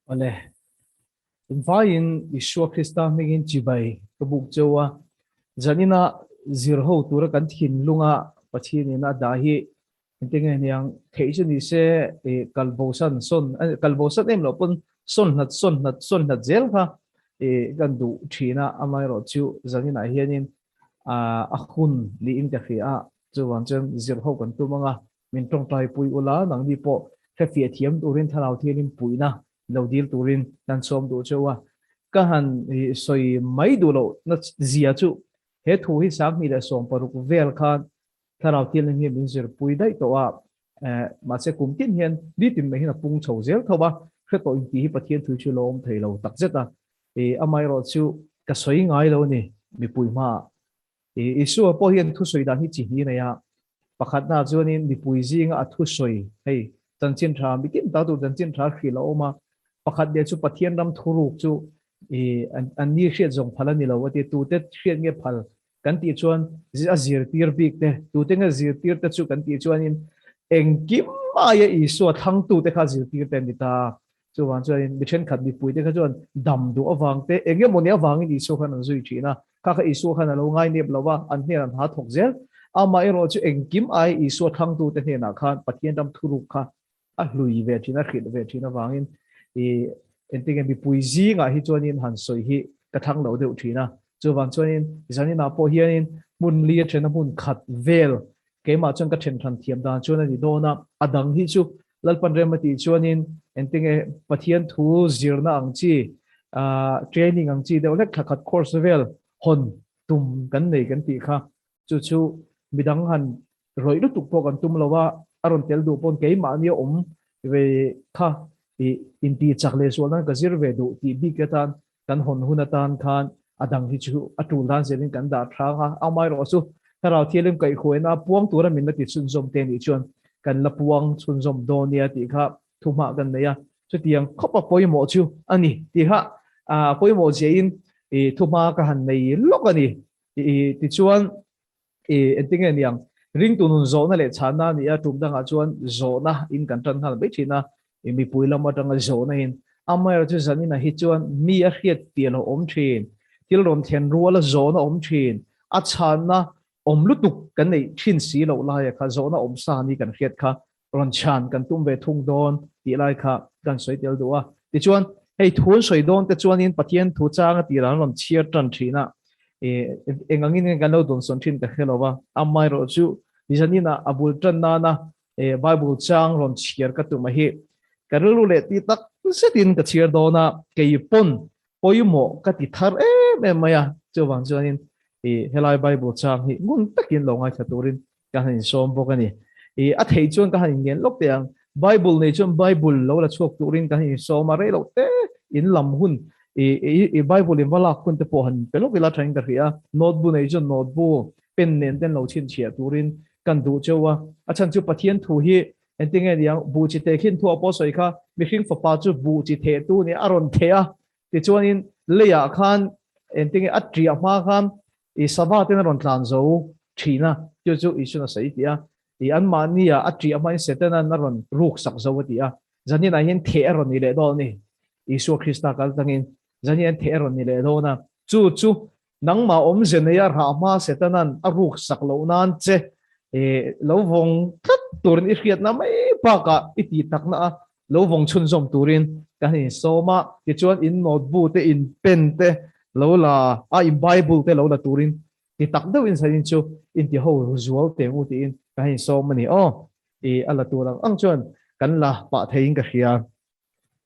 Awle, tunvaiin Isua Krista hmingin chibai ka buk cheu a, zanina zir ho tura kan thinlunga Pathianin a dah hi engtin nge niang theih chu ni se kal bosan sawn kal bosan em loh pawn sawn hlat sawn hlat sawn hlat zel kha kan duh thin a, amaherawhchu zaninah hianin a hun niin ka hria a, chuvang chuan zir ho kan tum ang a, Min tawngtai pui ula, nangni pawh hrefiah thiam turin thlarau thianin puihna lo dil turin kan sawm duh cheu a. Ka han sawi mai duh loh na zia chu he thu hi 2016 vel khan thlarau thianin hi min zirpui daih tawh a, mahse kum tin hian nitin mai hian a pung chho zel tho a, hre tawh inti hi Pathian thu chu lo awm thei lo takzet a, amaherawh chu ka sawi ngai lo a ni mipui hmaah. Isua pawh hian thusawi dan hi chi hnih a nei a, pakhatnaah chuanin mipui zinga a thusawi, hei, chanchin tha, mi tin tak tur chanchin tha hrilh a awm a, pakhat leh chu Pathian ram thuruk chu an ni hriat zawng phal a ni lo a ti, tute hriat nge phal kan tih chuan a zirtir bik te, tute nge zirtir te chu kan tih chuanin engkim aia Isua thlangtute kha zirtir te an ni ta. Chuvang chuanin mi thenkhat mipuite kha chuan dam duh avang te, eng emaw ni avangin Isua khan an zui thin a, kha kha Isua khan a lo ngai nep lo va, an hnenah an ha thawk zel. Amaherawh chu engkim ai Isua thlangtute hnenah khan Pathian ram thuruk kha a hlui ve thin, a hrilh ve thin avangin i engtinge mipui zingah hi chuanin han sawi hi ka thlang lo deuh thin a. Chuvang chuanin zaninah pawh hianin hmun li a thena hmun khat vel Keimah chuan ka then hran thiam dan chuan a ni dawn a, a dang hi chu Lalpan rem a tih chuanin engtinge Pathian thu zirna ang chi, training ang chi deuh hlek thla khat course vel hawn tum kan nei kan tih kha. Chu chu midang han rawih lutuk pawh kan tum lo a, a rawn tel duh pawn keimahni a awm ve kha ih intih chak leh sual nan ka zir ve duh tih bik atan Kan hawn hun atan khan a dang hi chu a tul dan zelin kan dah thang a, amaherawh chu Thlarau Thianghlim kaihhuaina puang tura min la ti chhunzawm te nih chuan kan la puang chhunzawm dawn nia tih kha thuhmah kan nei a, chutiang khawp a pawimawh chu a ni tih kha pawimawh ziahin thuhma ka han nei lawk a ni. Tichuan engtinge niang ringtu nun zawhna leh chhanna a ni a, tum dangah chuan zawhna in kan tan nghal mai thin a, mipui lam atanga zawhna in amaherawh chu zaninah hi chuan mi a hriat piah lo awm thin, thil rawn thlen ruala zawhna awm thin, a chhanna awm lutuk kan neih thin si loh laia kha zawhna awm sa ni kan hriat kha rawn chhan kan tum ve thung dawn tih lai kha kan sawi tel duh a. Tichuan, hei thu an sawi dawn te chuanin Pathian thu changa tirah an rawn chhiar tan thin a, eng angin nge kan lo dawnsawn thin ka hre lo va, amaherawh chu zaninah a bul tan nana Bible chang rawn chhiar ka tum a hi ka rilru leh ti tak zetin ka chhiar dawn a, kei pawn pawimawh ka ti thar em em mai a, chuvang chuanin helai Bible chang hi ngun takin lo ngaithla turin Ka han insawm bawk a ni. I a theih chuan ka han inngen lawk teh ang. Bible nei chuan Bible lo la chhuak turin ka han insawm a, rei loh te in lam hun i i Bible in va lak hun te pawh han pe lawk ila thain ka hria a. Note bu nei chuan note bu pen nen ten lo chhinchhiah turin kan duh cheu a. A chhan chu Pathian thu hi engtin nge niang buh chi teh khin thu a pawh sawi kha mihring fapa chu buh chi theh tu nia a rawn theh a. Tichuanin leiah khan engtin nge a ṭiah hma khan I sava ten a rawn tlan zo thin a, chu chu Isuan a sawi tih a, i anmahni ah a ṭiah hmain Setanan a rawn ruk sak zo a ti a, zanin ah hian theh a rawn ni leh dawn a ni, Isua Krista kal tangin zanin hian theh a rawn ni leh dawn a, chu chu nangmah awmze neia rah hma Setanan a ruk sak loh nan che lo vawng tlat turin i hriatna mai bakah i tih takna a lo vawng chhunzawm turin kan insawm a, tichuan in notebook te, in pen te lo la a, in Bible te lo la turin ti tak deuhin sain chu inti ho zual teh u tiin kan insawm a ni aw. I a la tur ang ang chuan kan la pah theiin ka hria.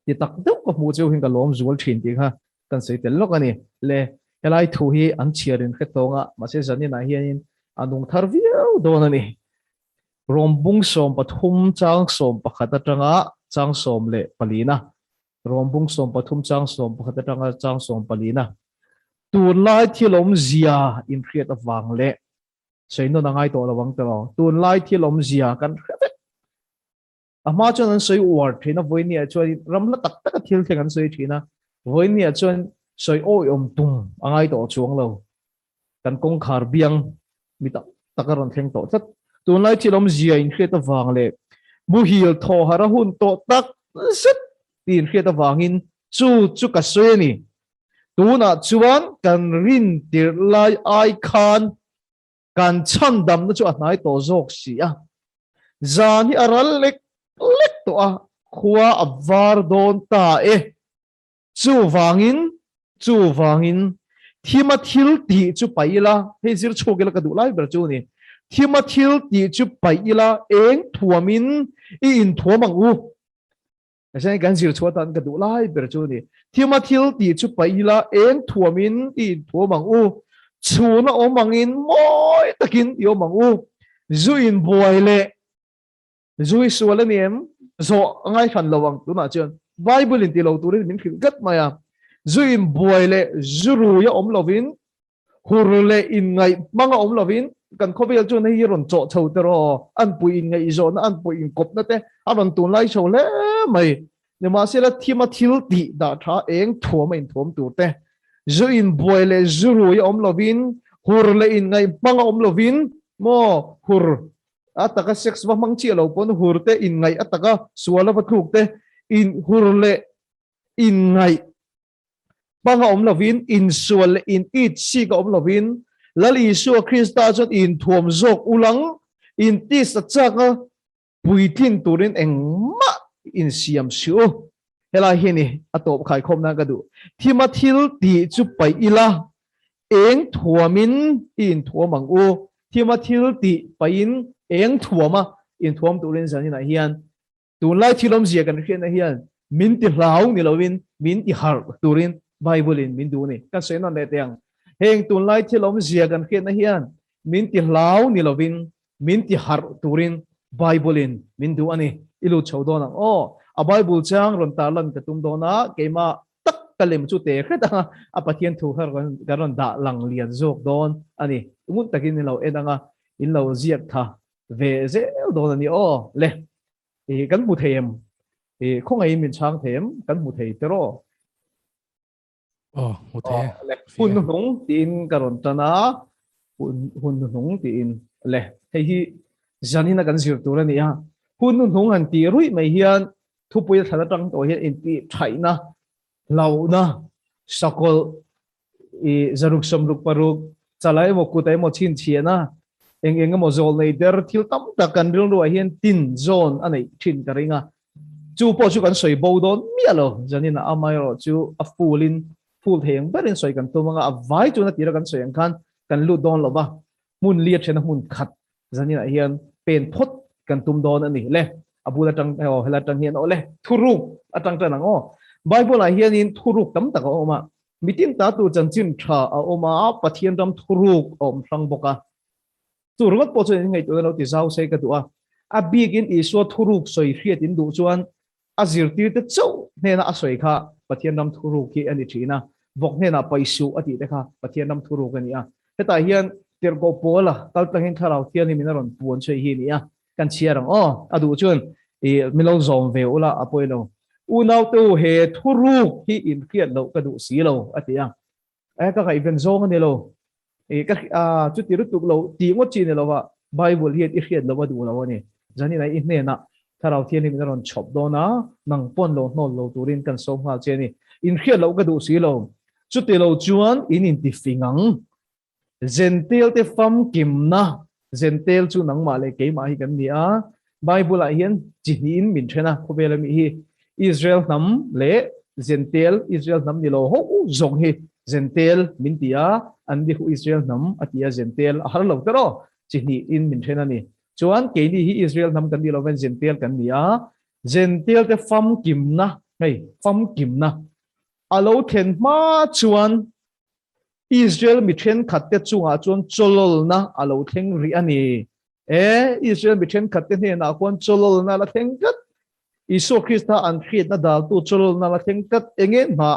Ti tak deuh ka hmuh chu hin ka lawm zual thin tih kha kan sawi tel lawk a ni. Le helai thu hi an chhiar in hre tawng a, mahse zaninah hianin a nung thar viau dawn a ni. Rawm bung 13 chang 11 atanga chang 14na. Rawm bung 13 chang 11 atanga chang 14na. Tunlai thil awmzia inhriat avang leh sawi nawn a ngai tawh lo ang tawh. Tunlai thil awmzia kan hre vek. A hma chuan an sawi uar thin a, vawinia chuan ram hla tak taka thil thleng an sawi thin a, vawinia chuan sawi awiawm tum a ngai tawh chuang lo. Kan kawngkhar biang mi tak tak a rawn thleng tawh tlat. Tunlai thil awmzia inhriat avang leh muhil thaw harh a hun tawh tak zet tih inhriat avangin. Chu chu ka sawi a ni. Tunah chuan kan rin tirh lai ai khan kan chhandamna chu a hnai tawh zawk si a. Zan hi a ral lek lek tawh a, khua a var dawn ta e. Chuvangin, chuvangin, thima thil tih chu paih ila, hei zir chhuak ila ka duh lai ber chu a ni, thima thil tih chu paih ila eng thuamin i inthuam ang u. Mahse kan zir chhuah tan ka duh lai ber chu a ni, thima thil tih chu paih ila eng thuamin i inthuam ang u, chhuna awm angin mawi takin i awm ang u, zu inbuai leh Zui sual a ni em? Zawh a ngaihran lo ang tunah chuan Bible in ti lo turin min hrilh gat mai a. Zu in buai leh zu rui a awm lovin, hur leh inngaih hmang a awm lovin kan khawvel chuan hei hi rawn chawh chho te rawh, an pui inngaihzawhna, an pui inkawpna te a rawn tunlai chho hle mai. Nimahsela thima thil tih dah tha eng thuam a inthuam tur te, zu inbuai leh zu rui a awm lovin, hur leh inngaih hmang a awm lovin maw hur A taka sex va hmang chiah lo pawn hur te inngaih a taka sual a va thluk te in hur leh inngaih hmang a awm lovin insual leh in it sik a awm lovin Lal Isua Krista chuan inthuam zawk ulang in tisa chak a puitlin turin engmah insiam si u. Helai hi ni a tawp khaikhawm nan ka duh. Thima thil tih chu paih ila Eng thuamin i inthuam ang u? Thima thil tih pahin eng thuama inthuam turin zaninah hian tunlai thil awmzia kan hriatna hian min ti hlau ni loin min ti harh turin Bible-in min duh a ni. Kan sawi nawn leh teh ang. Heng tunlai thil awmzia kan hriatna hian min ti hlau ni loin min ti harh turin Bible-in min duh a ni. I lut chho dawn ang aw. A Bible chang rawn tarlan ka tum dawn a, keimah tak ka lem chu te hret anga a Pathian thu kha kan rawn dah lang lian zawk dawn a ni. Ngun takin in lo en anga in lo ziak tha ve zel dawn a ni aw. Le, i kan hmu thei em? I khawngaihin min chhang thei em? Kan hmu thei tiraw? Aw, hmu thei e. Le, hun hnuhnung tiin ka rawn tan a, hun hun hnuhnung tiin le, hei hi zanina kan zir tur a ni a. Hun hnuhnung han tih ruih mai hian Thupui a thlan atang tawh hian intih thaihna, hlauhna, sakawlh, i zaruk sawmruk paruk, chala emaw kut emaw chhinchhiahna, eng eng emaw zawl nei der thil tam tak kan rilruah hian tin zawn a neih thin ka ring a. Chu pawh chu kan sawi bo dawn miah lo. Zanin ah amaherawh chu a full in full thei ang berin sawi kan tum anga a vai chuan a tira kan sawi ang khan kan lut dawn lo va. Hmun li a thena hmun khat zaninah hian pen phawt kan tum dawn a ni le. A bul atang aw hela atang hian aw le thuruk atang tan ang aw. Bible ah hianin thuruk tam tak a awm a. Mitin ta tur chanchin tha a awm a, Pathian ram thuruk a awm hrang bawk a. Chu ringawt pawh chuan in ngaihtuahna lo ti zau se ka duh a. A bikin Isua thuruk sawi hriat in duh chuan a zirtirte chauh hnena a sawi kha Pathian ram thuruk hi a ni thin a, vawk hnenah paisuh a tih te kha Pathian ram thuruk a ni a. Hetah hian Tirhkoh Paula kal tlangin Thlarau Thianghlimin a rawn puan chhuih hi a ni a, kan chhiar ang aw, a duh chuan i min lo zawm ve ula a pawi lo. Unaute u he thuruk hi inhriat loh ka duh si lo a ti a. E ka ngaihven zawng a ni lo. E ka a chuti lutuk lo tih ngawt chi ni lo va, Bible hian i hriat loh a duh lo a ni. Zanin ah i hnenah Thlarau Thianghlim in a rawn chhawp dawn a, nang pawn lo hnawl lo turin kan sawm nghal che a ni. In hriat loh ka duh si lo. Chuti lo chuan in inti fing ang. Zentel te famkimna, Zentel chu nangmah leh keimah hi kan ni a, Bible ah hian chi hnihin min then a, khawvel ami hi Israel hnam leh Zentel, Israel hnam ni lo ho zawng hi Zentel min ti a, an ni hu Israel hnam a ti a, Zentel a har lo te rawh, chi hnihin min then a ni. Chuan keini hi Israel hnam kan ni lo ven Zentel kan ni a, Zentel te famkimna, hei famkimna a lo thlen hma chuan Israel mi thenkhatte chungah chuan chawlawlna a lo thleng rih a ni. E, Israel mi thenkhatte hnenah khuan chawlawlna a la thleng tlat. Isua Krista an hriatna daltu chawlawlna a la thleng tlat. Enge hna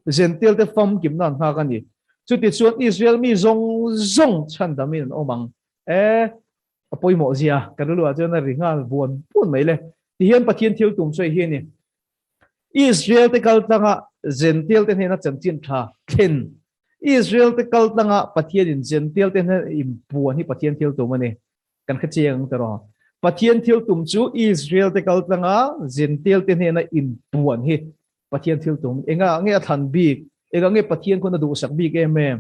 Zentilte famkimna an nghak a ni. Chutichuan Israel mi zawng zawng chhandamin an awm ang. E, a pawimawh zia kan rilruah chuan a ri nghal buan buan mai le. Tihian Pathian thil tum sawi hi a ni. Israel te kal tlanga Gentile te hnena chanchin tha thlen. Israel te kal tlanga Pathian in Gentile te hnena inpuan hi Pathian thil tum a ni. Kan hre chiang ang tiraw. Pathian thil tum chu Israel te kal tlanga Gentile te hnena inpuan hi. Pathian thil tum enga nge a thlan bik enga nge Pathian khawn a duhsak bik em em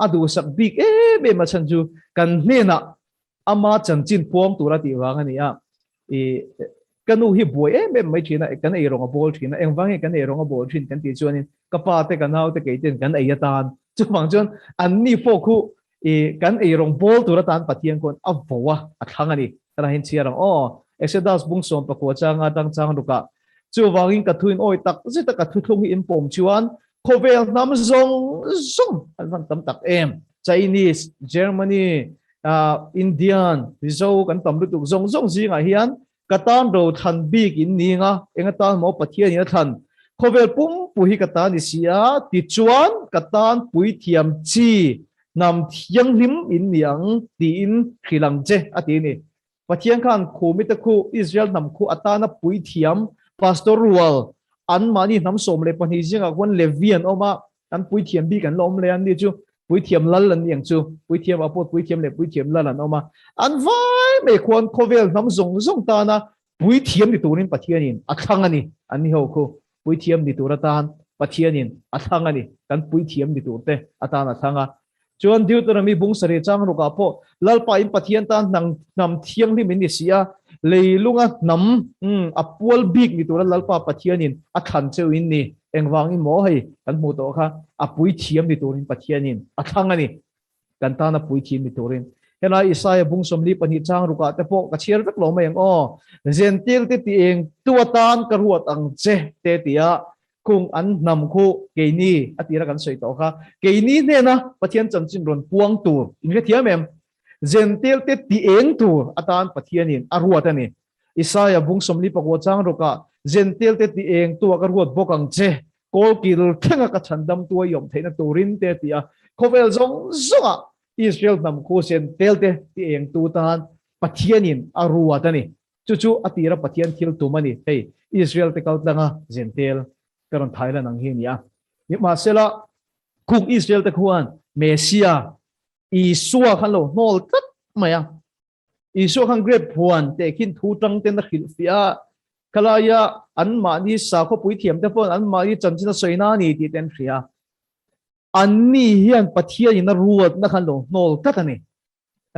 a duhsak bik em em a chhan chu kan hnenah ama chanchin puang tura tih vang a ni a i ka nu hi buai em em mai thin a kan ei rawng a bawl thin a engvang nge kan ei rawng a bawl thin kan tih chuanin ka pa te ka nau te kei ten kan ei atan chuvang chuan an ni pawh khu i kan ei rawng bawl tur atan Pathian khawn a vo a a thlang a ni Tana hin chhiar ang aw. Exodus bung 19 changa tang chang rukah chuvangin ka thuin awi tak zeta ka thuthlung hi in pawm chuan khawvel hnam zawng zawng an van tam tak em. Chinese, Germany, Indian, Mizo kan tam lutuk zawng zawng zingah hian ka tan ro thlan bik in ning a, eng atan maw Pathian in a thlan khawvel pumpui hi ka ta ni si a, tichuan ka tan puithiam chi Hnam thianghlim in ni ang tiin hrilh ang che, a ti a ni. Pathian khan khumite khu Israel hnam khu atana puithiam, pastor rual, anmahni hnam 12 zingah khuan Levi an awm a, an puithiam bik an la awm leh a, anni chu puithiam lal an ni ang chu, puithiam ah pawh puithiam leh puithiam lal an awm a, an vai mai khuan khawvel hnam zawng zawng tana puithiam ni turin Pathianin a thlang a ni, anni ho khu Puithiam ni tur atan Pathianin a thlang a ni. Kan puithiam ni turte atan a thlang a. Chuan Deuteronomy bung sarih chang rukah pawh Lalpa in Pathian tan hnam hnam thianghlim in ni si a, leilunga hnam a pual bik ni tura Lalpa Pathianin a thlan cheu in ni. Engvangin maw hei kan hmuh tawh kha a puithiam ni turin Pathianin a thlang a ni. Kan tana puithiam ni turin. Helai Isaia bung 42 chang rukah te pawh ka chhiar vek lo mai ang aw. Zentil te ti eng tu atan ka ruat ang che te tia khung an hnam khu keini a tira kan sawi tawh kha. Keini hnena Pathian chanchin rawn puang tur in hrethiam em? Zentil te ti eng tur atan Pathianin a ruat a ni. Isaia bung 49 chang rukah Zentil te ti eng tu ah ka ruat bawk ang che Kawlkil thlenga ka chhandam tu a i awm theihna turin te ti a, khawvel zawng zawngah Israel hnam khu sen tel te ti eng tu tan Pathianin a ruat a ni. Chu chu a tira Pathian thil tum a ni. Hei, Israel te kal tlanga zen tel ka rawn thai lan ang hi a ni a. Nimahsela, khung Israel te khuan Messia, Isua khan lo hnawl tlat mai a. Isua khan grape huan tehkhin thu tang ten a hrilhfiah a, khalaia anmahni sakhaw puithiam te pawhin anmahni chanchin a sawi na a ni tih te an hria. Anni hian Pathianin a ruatna kha an lo hnawl tlat a ni.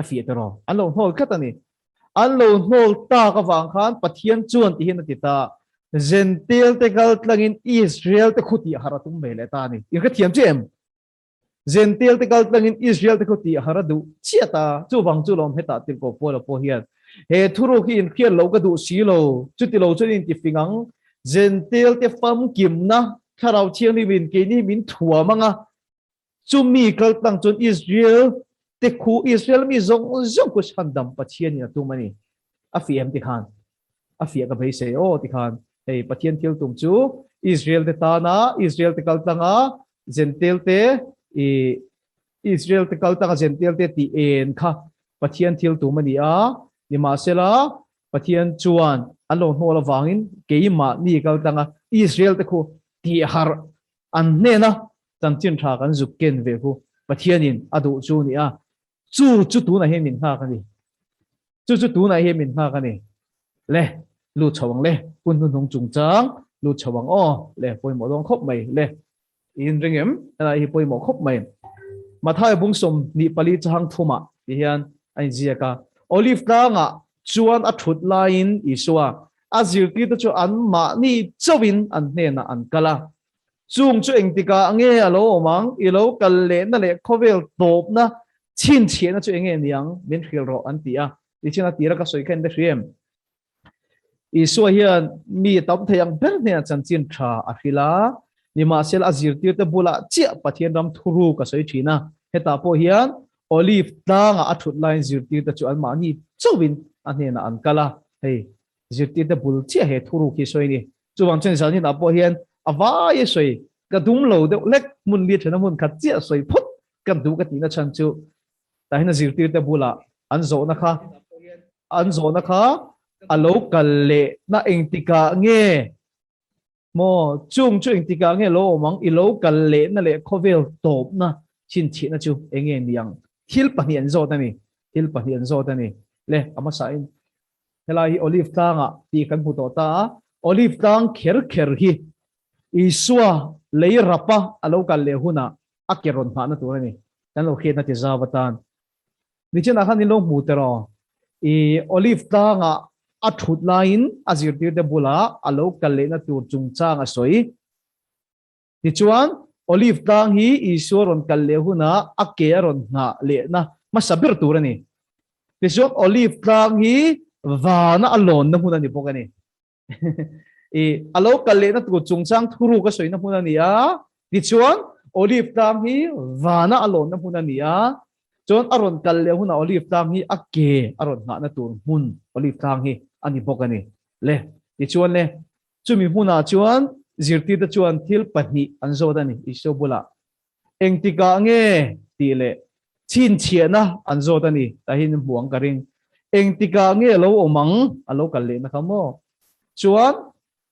A fiah tawh rawh. An lo hnawl tlat a ni. An lo hnawl tak avang khan Pathian chuan ti hian a ti ta, Zentel te kal tlangin Israel te khu tih harh a tum ve leh ta a ni. In hrethiam chiah em? Zentel te kal tlangin Israel te khu tih har a duh chiah ta, chuvang chu lawm hetah tirhkoh Paula pawh hian he thuruk hi inhriat loh ka duh si lo, chuti lo chuan inti fing ang, Zentel te famkimna Thlarau Thianghlim in keini hi min thuam ang a, chumi kal tlang chuan Israel te khu, Israel mi zawng zawng khu chhandam Pathian in a tum a ni. A fiah em tikhan? A fiah ka beisei aw tikhan hei Pathian thil tum chu Israel te tana Israel te kal tlanga Gentile te i Israel te kal tlanga Gentile te tih en kha Pathian thil tum a ni a, nimahsela Pathian chuan an lo hnawl avangin keimahni kal tlanga Israel te khu tih harh an hnena chanchin tha kan zuk ken ve khu Pathianin a duh chu a ni a, Chu chu tunah hian min nghak a ni. Chu chu tunah hian min nghak a ni. Le, lut chho ang le, hun hnuhnung chungchang lut chho ang aw, le pawimawh dawn khawp mai le. I inring em? Helai hi pawimawh khawp mai. Matthai bung 24 chahang thumah ti hian a inziak a, Olive tlangah chuan a thut laiin Isua a zirtirte chu anmahni chauhin an hnenah an kal a. Chung chu engtikah nge a lo awm ang? I lo kal lehna leh khawvel tawpna chhinchhiahna chu enge ni ang? Min hrilh rawh an ti a. Tichuan a tira ka sawi kha in te hria em? Isua hian mi tam thei ang ber hnenah chanchin tha a hrilh a, nimahsela a zirtirte bulah chiah Pathian ram thuruk a sawi thin a. Hetah pawh hian Olive tlangah a thut laiin zirtirte chu anmahni chauhin a hnenah an kal a. Hei zirtirte bul chiah he thuruk hi sawi a ni. Chuvang chuan zan inah pawh hian a vai a sawi ka dum lo deuh lek hmun li thena hmun khat chiah sawi phawt ka duh ka tihna chhan chu tah hian a zirtirte bulah an zawhna kha an zawhna kha a lo kal leh na engtikah nge maw chung chu engtikah nge lo awm ang i lo kal leh na leh khawvel tawpna chhinchhiahna chu enge ni ang thil pahnih an zawt a ni thil pahnih an zawt a ni le a hmasa in Helai hi Olive tlangah tih kan hmu tawh ta a, Olive tlang kher kher hi Isua lei rapa a lo kal leh hunah a ke rawn nghahna tur a ni. Kan lo hriatna ti zau atan. Nichinah khan in lo hmu teh rawh. I Olive tlangah a thut laiin a zirtirte bulah a lo kal lehna tur chungchang a sawi. Tichuan, Olive tlang hi Isua rawn kal leh hunah a ke a rawn nghah lehna hmasa ber tur a ni. Tichuan, Olive tlang hi vana a lawnna hmun a ni bawk a ni. I a lo kal lehna tur chungchang thuruk a sawina hmun a ni a. Tichuan, Olive tlang hi vana a lawnna hmun a ni a. Chuan a rawn kal leh hunah Olive tlang hi a ke a rawn nghahna tur hmun Olive tlang hi a ni bawk a ni. Le, tichuan le, Chumi hmunah chuan zirtirte chuan thil pahnih an zawt a ni, Isua bulah engtikah nge tih leh chhinchhiahna an zawt a ni, tahin hmu ang ka ring. Engtikah nge lo awm ang? A lo kal lehna kha maw? Chuan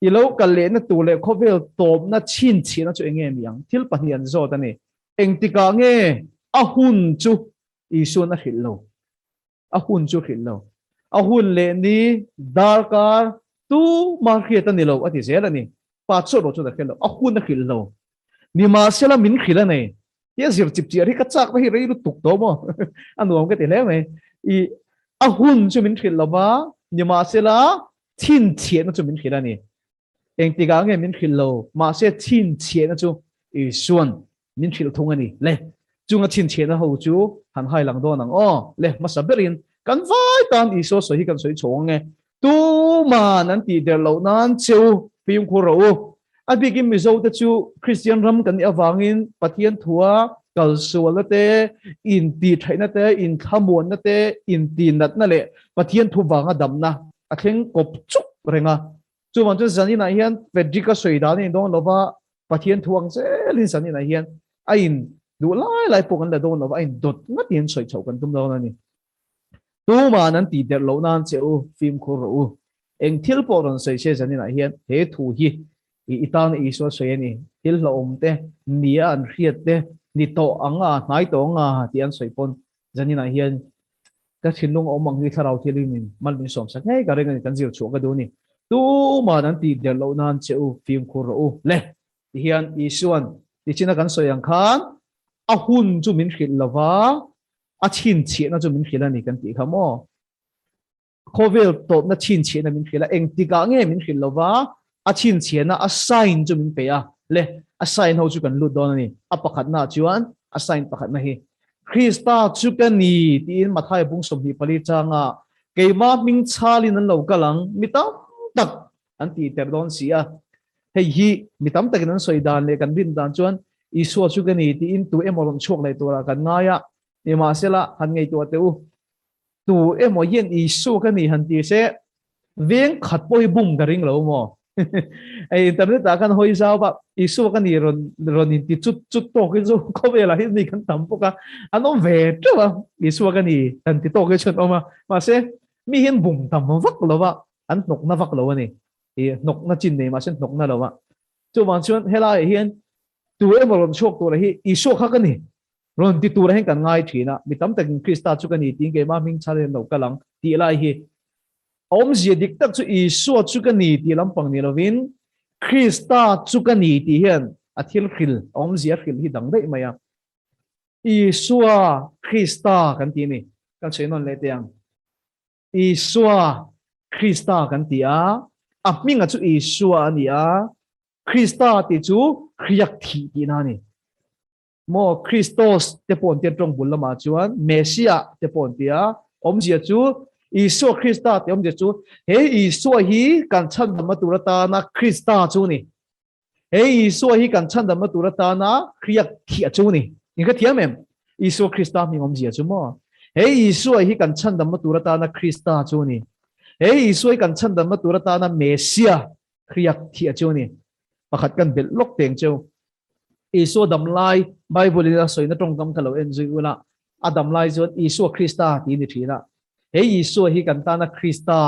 i lo kal lehna tur leh khawvel tawpna chhinchhiahna chu enge ni ang? Thil pahnih an zawt a ni. Engtikah nge a hun chu Isua'n a hrilh lo? A hun chu hrilh lo. A hun leh ni, darkar, tu mah hriat a ni lo a ti zel a ni. Pa chawt rawh chuan a hre lo. A hun a hrilh lo. Nimahsela min hrilh a nei. Hi a zir chip chiar hi ka chak na hi rei lutuk tawh maw? A nuam ka ti hle mai. I a hun chu min hrilh lo va, nimahsela chhinchhiahna chu min hrilh a ni. Engtikah nge min hrilh lo? Mahse chhinchhiahna chu Isua'n min hrilh thung a ni. Le, chunga chhinchhiahna ho chu han hai lang dawn ang aw. Le, hmasa berin kan vai tan Isua sawi hi kan sawi chho ang e. Tuman an tih der loh nan che u, fimkhur rawh u. A bikin Mizote chu Kristian ram kan nih avangin Pathian thua kalsualna te, intihṭhaihna te, inthlamuanna te, intihnatna leh Pathian thu vanga damna a thleng kawp chuk reng a. Chuvang chuan zaninah hian Frederick-a sawi dan a indawn lo va, Pathian thu ang zelin zaninah hian a in duh lai lai pawh kan la dawn lo va, a in dawt ngatin sawi chhoh kan tum dawn a ni. Tuman an tih derh loh nan che u, fimkhur rawh u. Eng thil pawh rawn sawi se zaninah hian he thu hi i tana Isua sawi a ni. Thil hlauhawm te, nia an hriat te, ni tawh ang a, hnai tawh ang a tih an sawi pawn Zaninah hian ka thinlung a awm ang hi thlarau thianghlim in mal min sawm sak ngei ka ring a ni, kan zir chhuah ka duh a ni. Tuman an tih der loh nan che u, fimkhur rawh u. Le, tihian Isua'n tichina kan sawi ang khan a hun chu min hrilh lo va, a chhinchhiahna chu min hrilh a ni kan tih kha maw? Khawvel tawpna chhinchhiahna min hrilh a, engtikah nge min hrilh lo va, a chhinchhiahna a sign chu min pe a, le a sign ho chu kan lut dawn a ni. A pakhatnaah chuan a sign pakhatna hi Krista chu ka ni tiin Mathaia bung 24 changa keimah hming chhalin an lo kal ang, mi tam tak an tih ter dawn si a. Hei hi mi tam takin an sawi dan leh kan rin dan chuan Isua chu ka ni tiin tu emaw rawn chhuak leh turah kan ngai a, nimahsela han ngaihtuah teh u. Tu emaw hian Isua ka ni han ti se, veng khat pawh hi bum ka ring lo maw? Hei internet ah khan hawi zau va, Isua ka ni rawn rawn in ti chut chut tawk hi chu khawvelah hian mi kan tam bawk a, an awm ve teuh a, Isua ka ni han ti tawk hi chu an awm a, mahse mi hian bum tam vak lo va, an hnawkna vak lo a ni. I hnawkna chin nei mahse hnawkna lo va. Chuvang chuan helaiah hian tu emaw rawn chhuak tura hi Isua kha ka ni Rawn ti turah hian kan ngai thin a, mi tam takin Krista chu ka ni tiin keimah hming chhal hian lo kal ang tih lai hi a awmzia dik tak chu Isua chu ka ni tih lampang ni lovin Krista chu ka ni tih hian a thil hril, a awmzia hril hi dang daih mai a. Isua Krista kan ti a ni. Kan sawi nawn leh teh ang. Isua Krista kan ti a, a hminga chu Isua a ni a, Krista tih chu Hriak thih tihna a ni. Maw Christos te pawh an tia tawng bul lamah chuan Messiah te pawh an tia, awmzia chu Isua Krista tih awmzia chu he Isua hi kan chhandamna tur atana Krista chu ni. He Isua hi kan chhandamna tur atana hriak thiah chu ni. In ka thiam em? Isua Krista hming awmzia chu maw? He Isua hi kan chhandamna tur atana Krista chu ni. He Isua hi kan chhandamna tur atana Messiah hriak thiah chu ni. Pakhat kan belh lawk teng cheu. Isua dam lai Bible in a sawina tawngkam kha lo en zui ula, a dam lai chuan Isua Krista tih a ni thin a. He Isua hi kan tana Krista,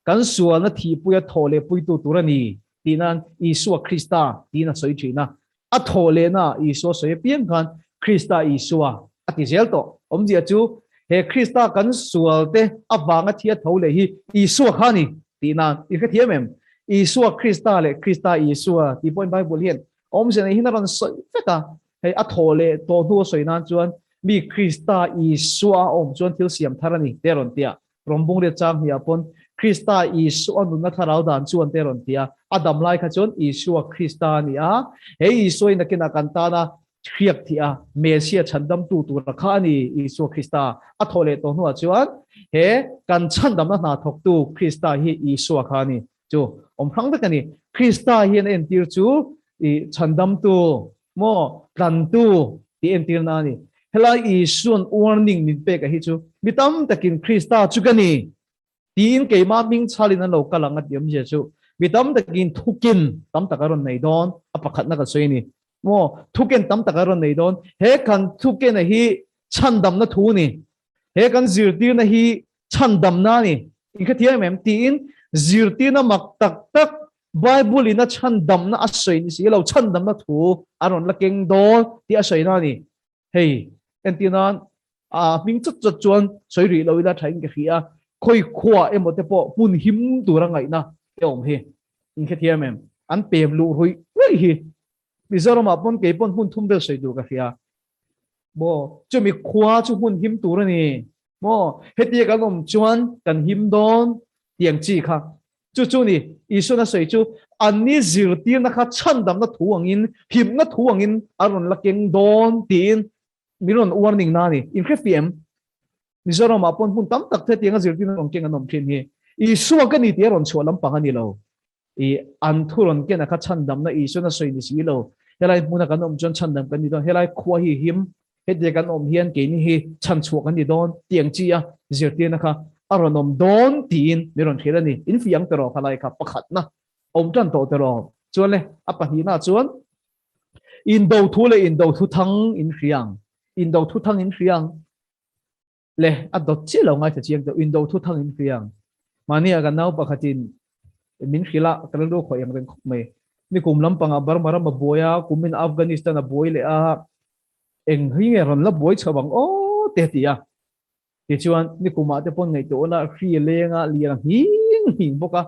kan sualna thihpuia thawh leh puitu tur a ni tih nan Isua Krista tiin a sawi thin a. A thawh lehna Isua sawi apiang khan Krista Isua a ti zel tawh. Awmzia chu he Krista kan sualte avanga thi a tho leh hi Isua kha a ni tih nan i hrethiam em? Isua Krista leh Krista Isua tih pawhin Bible hian awmzia nei hian a rawn sawi vek a. Hei a thaw leh tawh hnu a sawi nan chuan mi Krista Isua a awm chuan thil siam thar a ni te a rawn ti a. Rawngbung riat chang hniah pawn Krista Isua nunna thlarau dan chuan te a rawn ti a. A dam lai kha chuan Isua Krista a ni a. He Isua in nakinah kan tana hriak thih a, Messia chhandamtu tura kha a ni, Isua Krista a thawh leh tawh hnuah chuan he kan chhandamna hna thawktu Krista hi Isua kha a ni. Chu awm hrang vek a ni. Krista hian a entir chu i chhandamtu maw tlantu tih entirna a ni. Helai Isua'n warning min pek a hi chu mi tam takin Krista chu ka ni Tiin keimah hming chhalin an lo kal ang a ti awmzia chu mi tam takin thukin tam tak a rawn nei dawn a pakhatna ka sawi a ni. Maw thuken tam tak a rawn nei dawn. He kan thukena hi chhandamna thu a ni. He kan zirtirna hi chhandamna a ni. Inkhathiam em em? Tiin zirtirna mak tak tak Bible in a chhandamna a sawi ni si lo chhandamna thu a rawn la keng dawn tih a sawina a ni. Hei, entir nan a hming chawt chawt chuan sawi rih lo ila thain ka hria a, khawi khua emaw te pawh hmun him tura ngaihna te awm hi. In hrethiam em? An pem luh ruih ruih hi. Mizoramah pawn kei pawn hmun thum vel sawi tur ka hria. Maw, chumi khua chu hmun him tur a ni. Maw, hetia kan awm chuan kan him dawn tiang chi kha. Chu chu ni, Isuan a sawi chu, Anni zirtirna kha chhandamna thu angin, himna thu angin a rawn la keng dawn tiin min rawn warning na a ni. In hre fih em? Mizoramah pawn hmun tam tak hetianga zirtirna rawn keng an awm thin hi. Isua ka ni tih a rawn chhuah lampang a ni lo. I an thu rawn kena kha chhandamna Isuan a sawi ni si lo. Helai hmuna kan awm chuan chhandam kan ni dawn. Helai khua hi him Hetia kan awm hian keini hi chhanchhuah kan ni dawn tih ang chi a zirtirna kha a rawn awm dawn tiin min rawn hrilh a ni. In fiang tawh rawh khalai kha pakhatna awm tan tawh tawh rawh. Chuan le a pahnihna chuan indo thu leh indo thu thang in hria ang. Indo thu thang in hria ang. Le a dawt chiah lo ngaithla chiang tawh indo thu thang in hria ang. Mahnia kan nau pakhatin min hrilh a, ka rilru khawih ang reng khawp mai. Nikum lampangah Burma ram a buai a, kumin Afghanistan a buai leh a, eng hi nge rawn la buai chho ang aw te a ti a. Tichuan nikumah te pawn ngaihtuah ula hri leng a lian a nghing nghing bawk a,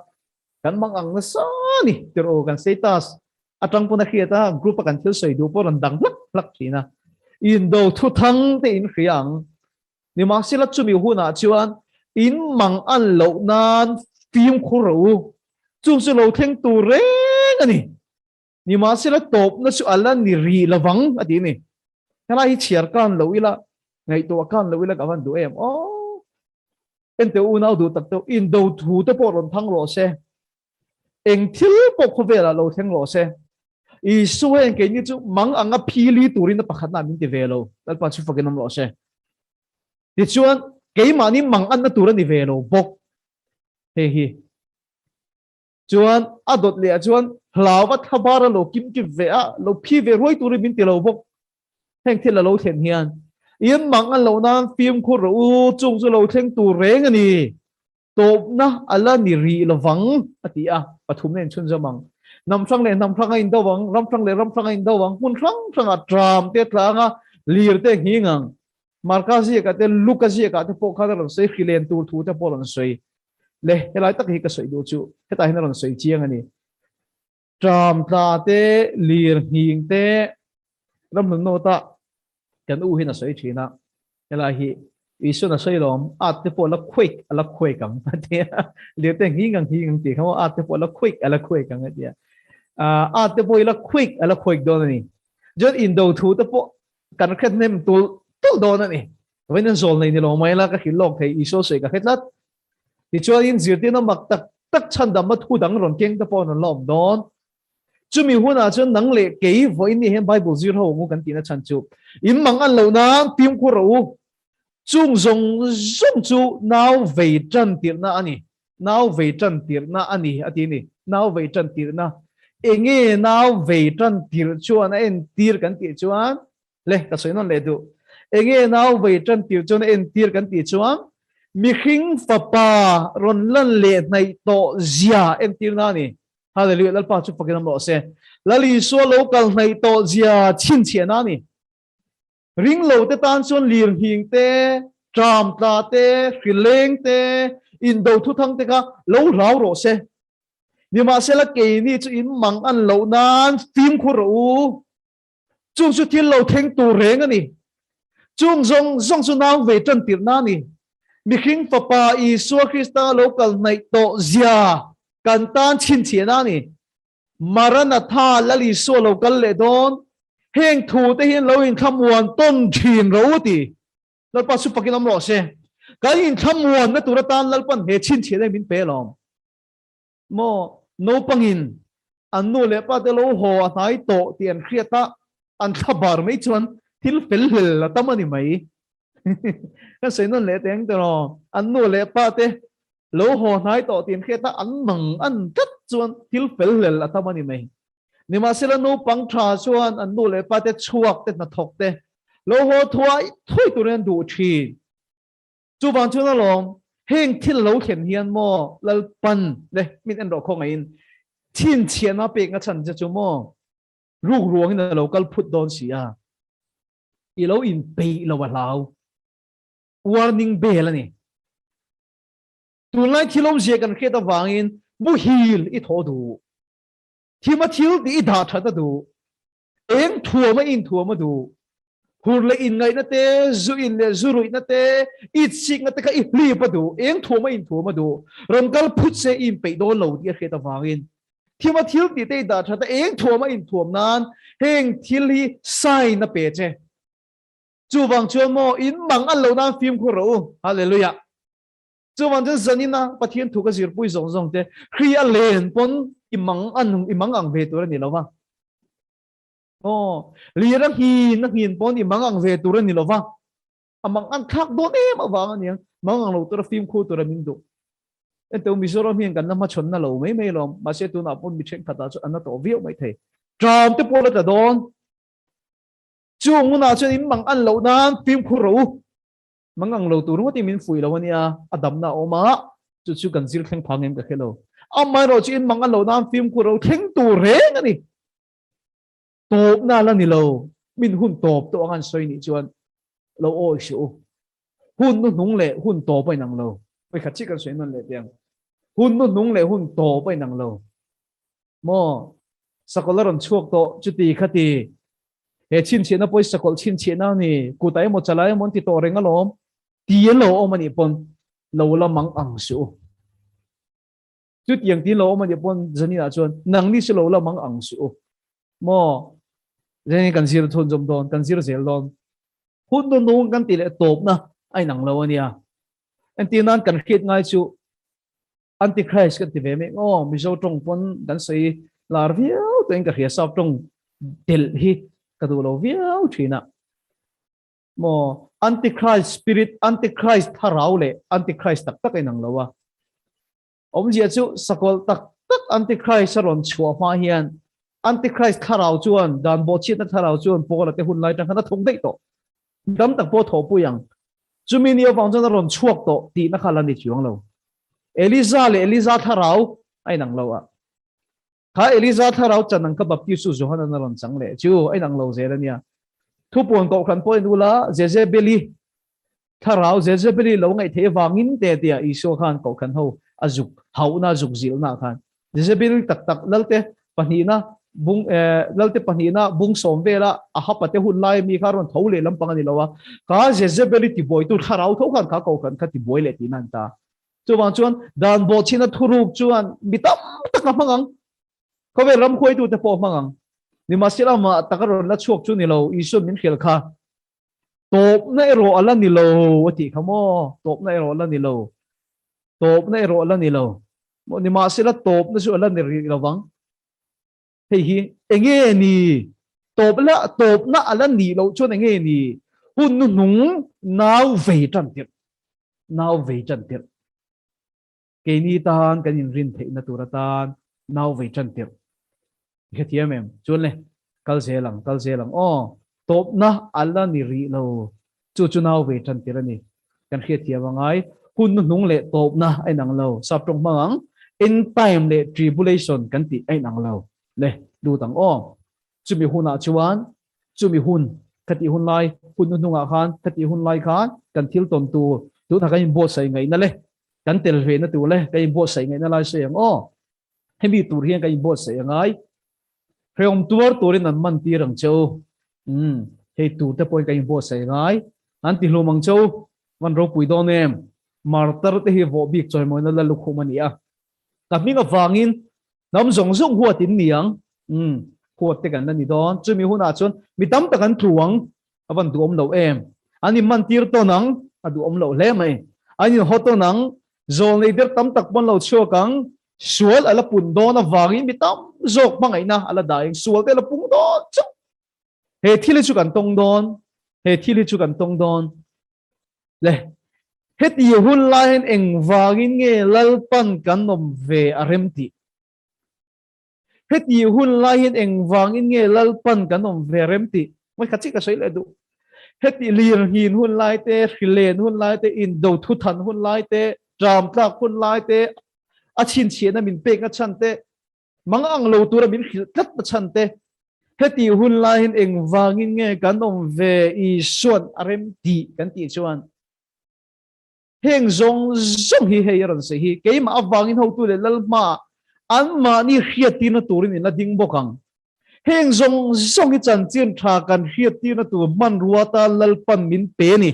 kan mang ang nasa a ni tirh aw kan status atang pawn a hriat a, group a kan thil sawi duh pawh rawn dang hlak hlak thin a. Indo thuthang te in hria ang. Nimahsela chumi hunah chuan in mang an loh nan fimkhur rawh u, chung chu lo thleng tur reng a ni. Nimahsela tawpna chu a la ni rih lovang a ti a ni. Helai hi chhiar kan lo ila, ngaihtuah kan lo ila ka van duh em aw. Ente unau duh tak deuh, indo thu te pawh rawn thang rawh se, eng thil pawh khawvelah lo thleng rawh se, Isua hian keini chu mang anga phili turin a pakhatna min ti ve lo, Lalpa chu fakin awm rawh se. Tichuan, keimahni mang anna tur a ni ve lo bawk. Hei hi. Chuan a dawt leh ah chuan hlau a thlabar a lo kim kip ve a, lo phi ve ruai turin min ti lo bawk. Heng thil a lo thlen hian in mang an loh nan fimkhur rawh u, chung chu lo thleng tur reng a ni. Tawpna a la ni rih lovang a ti a, pathum na inchhunzawm ang. Hnam hrang leh hnam hrang a indo ang, ram hrang leh ram hrang a indo ang, hmun hrang hrangah tram te a tlang a, lir te a nghing ang. Marka ziakah te, Luka ziakah te pawh khan a rawn sawi, hrilen tur thu te pawh a rawn sawi. Le, helai tak hi ka sawi duh chu hetah hian a rawn sawi chiang a ni. Tram tla te, lir nghing te, ramhlun nawta kan u hian a sawi thin a, helai hi Isuan a sawi lawm, at te pawh la quake a la quake ang a ti a, lir te nghing ang nghing ang tih kha maw, at te pawh la quake a la quake ang a ti a, at te pawh hi la quake a la quake dawn a ni. Chuan indo thu te pawh kan hret hnem tulh tulh dawn a ni. Vawiin an zawl nei ni lo mai la, ka hrilh lawk thei, Isua sawi ka hre tlat. Tichuanin zirtirna mak tak tak chhandamna thu dang rawn keng te pawh an rawn la awm dawn. Chumi hunah chuan nang leh kei vawiin ni hian Bible zir ho ang u kan tihna chhan chu in mang an loh nan fimkhur rawh u. Chung zawng zawng chu nau vei tan tirhna a ni. Nau vei tan tirhna a ni a ti a ni. Nau vei tan tirhna. Enge nau vei tan tirh chuan a entir kan tih chuan Le, ka sawi nawn leh duh. Enge nau vei tan tir chuan a entir kan tih chuan mihring fapa rawn lan leh hnaih tawh zia entirna a ni. Hallelujah, Lalpa chu fakin awm rawh se. Lal Isua lo kal hnaih tawh zia chhinchhiahna a ni. Ring lo te tan chuan lirnghing te, tram tla te, hrileng te, indo thuthang te kha lo hlau rawh se. Nimahsela keini chu in mang an loh nan fimkhur rawh u. Chung chu thil lo thleng tur reng a ni. Chung zawng zawng chu nau ve tan tirhna a ni. Mihring Fapa Isua Krista lo kal hnaih tawh zia kan tan chhinchhiahna a ni. Maranatha Lal Isua lo kal leh dawn. Heng thu te hian lo inthlamuan tawn thin ro ti. Lalpa chu pakin awm rawh se. Kan inthlamuanna tur atan Lalpan he chhinchhiahna hi min pe alawm. Maw naupangin an nu leh pa te lo haw a hnai tawh tih an hriat a, an thla bar mai chuan thil fel hlel a tam a ni mai. Kan sawi nawn leh teng tiraw, an nu leh pa te lo haw hnai tawh tih an hriat a, an mang an tlat chuan thil fel hlel a tam a ni mai. Nimahsela naupang tha chuan an nu leh pa te chhuak te hnathawk te lo haw thuai thuai turin an duh thin. Chuvang chuan alawm, heng thil lo thlen hian maw Lalpan le min en rawh khawngaihin chhinchhiahna pekna chhan che chu maw ruk ruangin a lo kal phut dawn si a, i lo inpeih lo a hlau. Warning bell a ni. Tunlai thil awmzia kan hriat avangin muhil i thaw duh, thima thil tih i dah that a duh, Eng thuam a inthuam a duh? Hur leh inngaihna te, zu in leh zu ruihna te, itsikna te kha i hlip a duh. Eng thuam a inthuam a duh? Rawn kal phut se i inpeih dawn lo tih a hriat avangin thima thil tih te i dah that a, eng thuam a inthuam nan heng thil hi sign a pe che. Chuvang chuan maw in mang an lo nan fimkhur rawh u. Hallelujah. Chuvang chuan zanina Pathian thu ka zirpui zawng zawng te hri a len pawn i mang an i mang ang ve tur a ni lo va. Aw, lir a nghin a nghin pawn i mang ang ve tur a ni lo va. A mang an thlak dawn em avang a nia, mang ang lo tura fimkhur tura min duh. Enteu Mizoram hian kan la hmachhawn na lo mai mai lawm, mahse tunah pawn mi thenkhatah chuan an la tawh viau mai thei. Tram te pawh la tla dawn. Chung hunah chuan in mang an loh nan fimkhur rawh u. Mang ang lo tur ngawtin min fuih lo a nia, a damna a awm a, chu chu kan zir thleng phang em ka hre lo. Amaherawh chu in mang an lo nan fimkhur ro thleng tur reng a ni. Tawpna la ni lo, min hun tawp tawh ang an sawi nih chuan lo awi suh u. Hun nu hnung leh hun tawp a inang lo. Vawikhat chiah kan sawi nawn leh teh ang. Hun nu hnung leh hun tawp a inang lo. Maw? Sakawlh a rawn chhuak tawh chuti khati. He chhinchhiahna pawh hi sakawlh chhinchhiahna a ni, kutah emaw chalai emaw an ti tawh reng alawm, ti an lo awm a nih pawn lo la mang ang suh u. Chutiang ti lo awm a nih pawn Zaninah chuan nangni chu lo la mang ang suh u. Maw? Zanin kan zir chhunzawm dawn, kan zir zel dawn. Hun nunung kan tih leh tawpna a inang lo a nia. Entir nan kan hriat ngai chu Antichrist kan ti ve mek aw, Mizo tawng pawn kan sawi lar viau tawhin ka hria, sap tawng delh hi ka duh lo viau thin a. Maw Antichrist spirit, Antichrist thlarau leh Antichrist tak tak a inang lo a. Awmzia chu sakawlh tak tak Antichrist a rawn chhuah hma hian Antichrist thlarau chuan dan bawhchhiatna thlarau chuan Paula te hun lai tang khan a thawk daih tawh. Dam tak pawh thawhpui ang. Chumi ni avang chuan a rawn chhuak tawh tihna kha la ni chuang lo. Eliza leh Eliza thlarau a inang lo a. Kha Eliza thlarau chan ang kha Baptistu Johanan a rawn chang leh chu a inang lo zel a nia. Thupuan kohhran pawh in ula Jezebeli thlarau Jezebeli lo ngaih theih avangin te tia Isua khan kohhran ho a zuk hauhna a zuk zilhna khan Jezebel tak tak Lalte pahnihna bung Lalte pahnihna bung sawm vela a hapa te hun lai mi kha rawn tho leh lampang a ni lo a, kha Jezebel i tibuaitu thlarau tho khan kha kohhran kha tibuai leh tihna an ta. Chuvang chuan dan bawhchhina thuruk chuan mi tam tak a hmang ang, khawvel ram huaitute pawh a hmang ang. Nimahsela amah tak a rawn la chhuak chu ni lo, Isuan min hrilh kha tawpna erawh a la ni lo a tih kha maw, tawpna erawh a la ni lo. Tawpna erawh a la ni lo. Maw nimahsela tawpna chu a la ni rih lo vang. Hei hi enge ni? Tawp la tawpna a la nih loh chuan enge ni? Hun hnuhnung nau vei tan tirh. Nau vei tan tirh. Keini tan kan inrin theihna tur atan nau vei tan tirh. I hrethiam em? Chuan le, kal zel ang, kal zel ang. Aw, tawpna a la ni rih lo. Chu chu nau ve tan tir a ni. Kan hriatthiam a ngai. Hun hnuhnung leh tawpna a inang lo. Sap tawng hmang ang, end time leh tribulation kan tih a inang lo. Le, lut ang aw. Chumi hunah chuan, chumi hun, khatih hun lai, hun hnuhnungah khan, khatih hun lai khan kan thil tawn tur, tunah kan inbuatsaih ngaihna le, kan tel ve na tur le, kan inbuatsaih ngaihna lai sawi ang aw. Hemi tur hian ka inbuatsaih a ngai. Hrehawm tuar turin an man tir ang che u. Umm, hei tur te pawhin ka inbuatsaih a ngai. An ti hlum ang che u. Van ropui dawn em? Martar te hi vawh bik chawimawina la lukhum a ni a. Ka hming avangin hnam zawng zawng huat in ni ang. Umm, huat te kan la ni dawn. Chumi hunah chuan mi tam tak an tlu ang. A van duhawm lo em? An inman tir tawn ang, a duhawm loh hle mai. An inhaw tawn ang, zawl nei der tam tak pawn lo chhuak ang, sual a la pun dawn avangin mi tam zawk hmangaihna a la dah eng, sual te a la pung dawn chauh. He thil hi chu kan tawng dawn, he thil hi chu kan tawng dawn. Le, heti hun lai hian engvangin nge Lalpan kan awm ve a rem tih? Heti hun lai hian engvangin nge Lalpan kan awm ve rem tih mai kha chiah ka sawi leh duh. Heti lirnghin hun lai te, hrilen hun lai te, indo thuthan hun lai te, ṭamtlak hun lai te, a chhinchhiahna min pekna chhan te, mang ang lo tura min hrilh tlatna chhan te, heti hun lai hian engvangin nge kan awm ve Isua'n a rem tih kan tih chuan, Heng zawng zawng hi hei a rawn sawi hi, keimah avangin hotu leh lal hmaah anmahni hriattirna turin in la ding bawk ang. Heng zawng zawng hi chanchin tha kan hriattirna tur hmanrua atan Lalpan min pe a ni.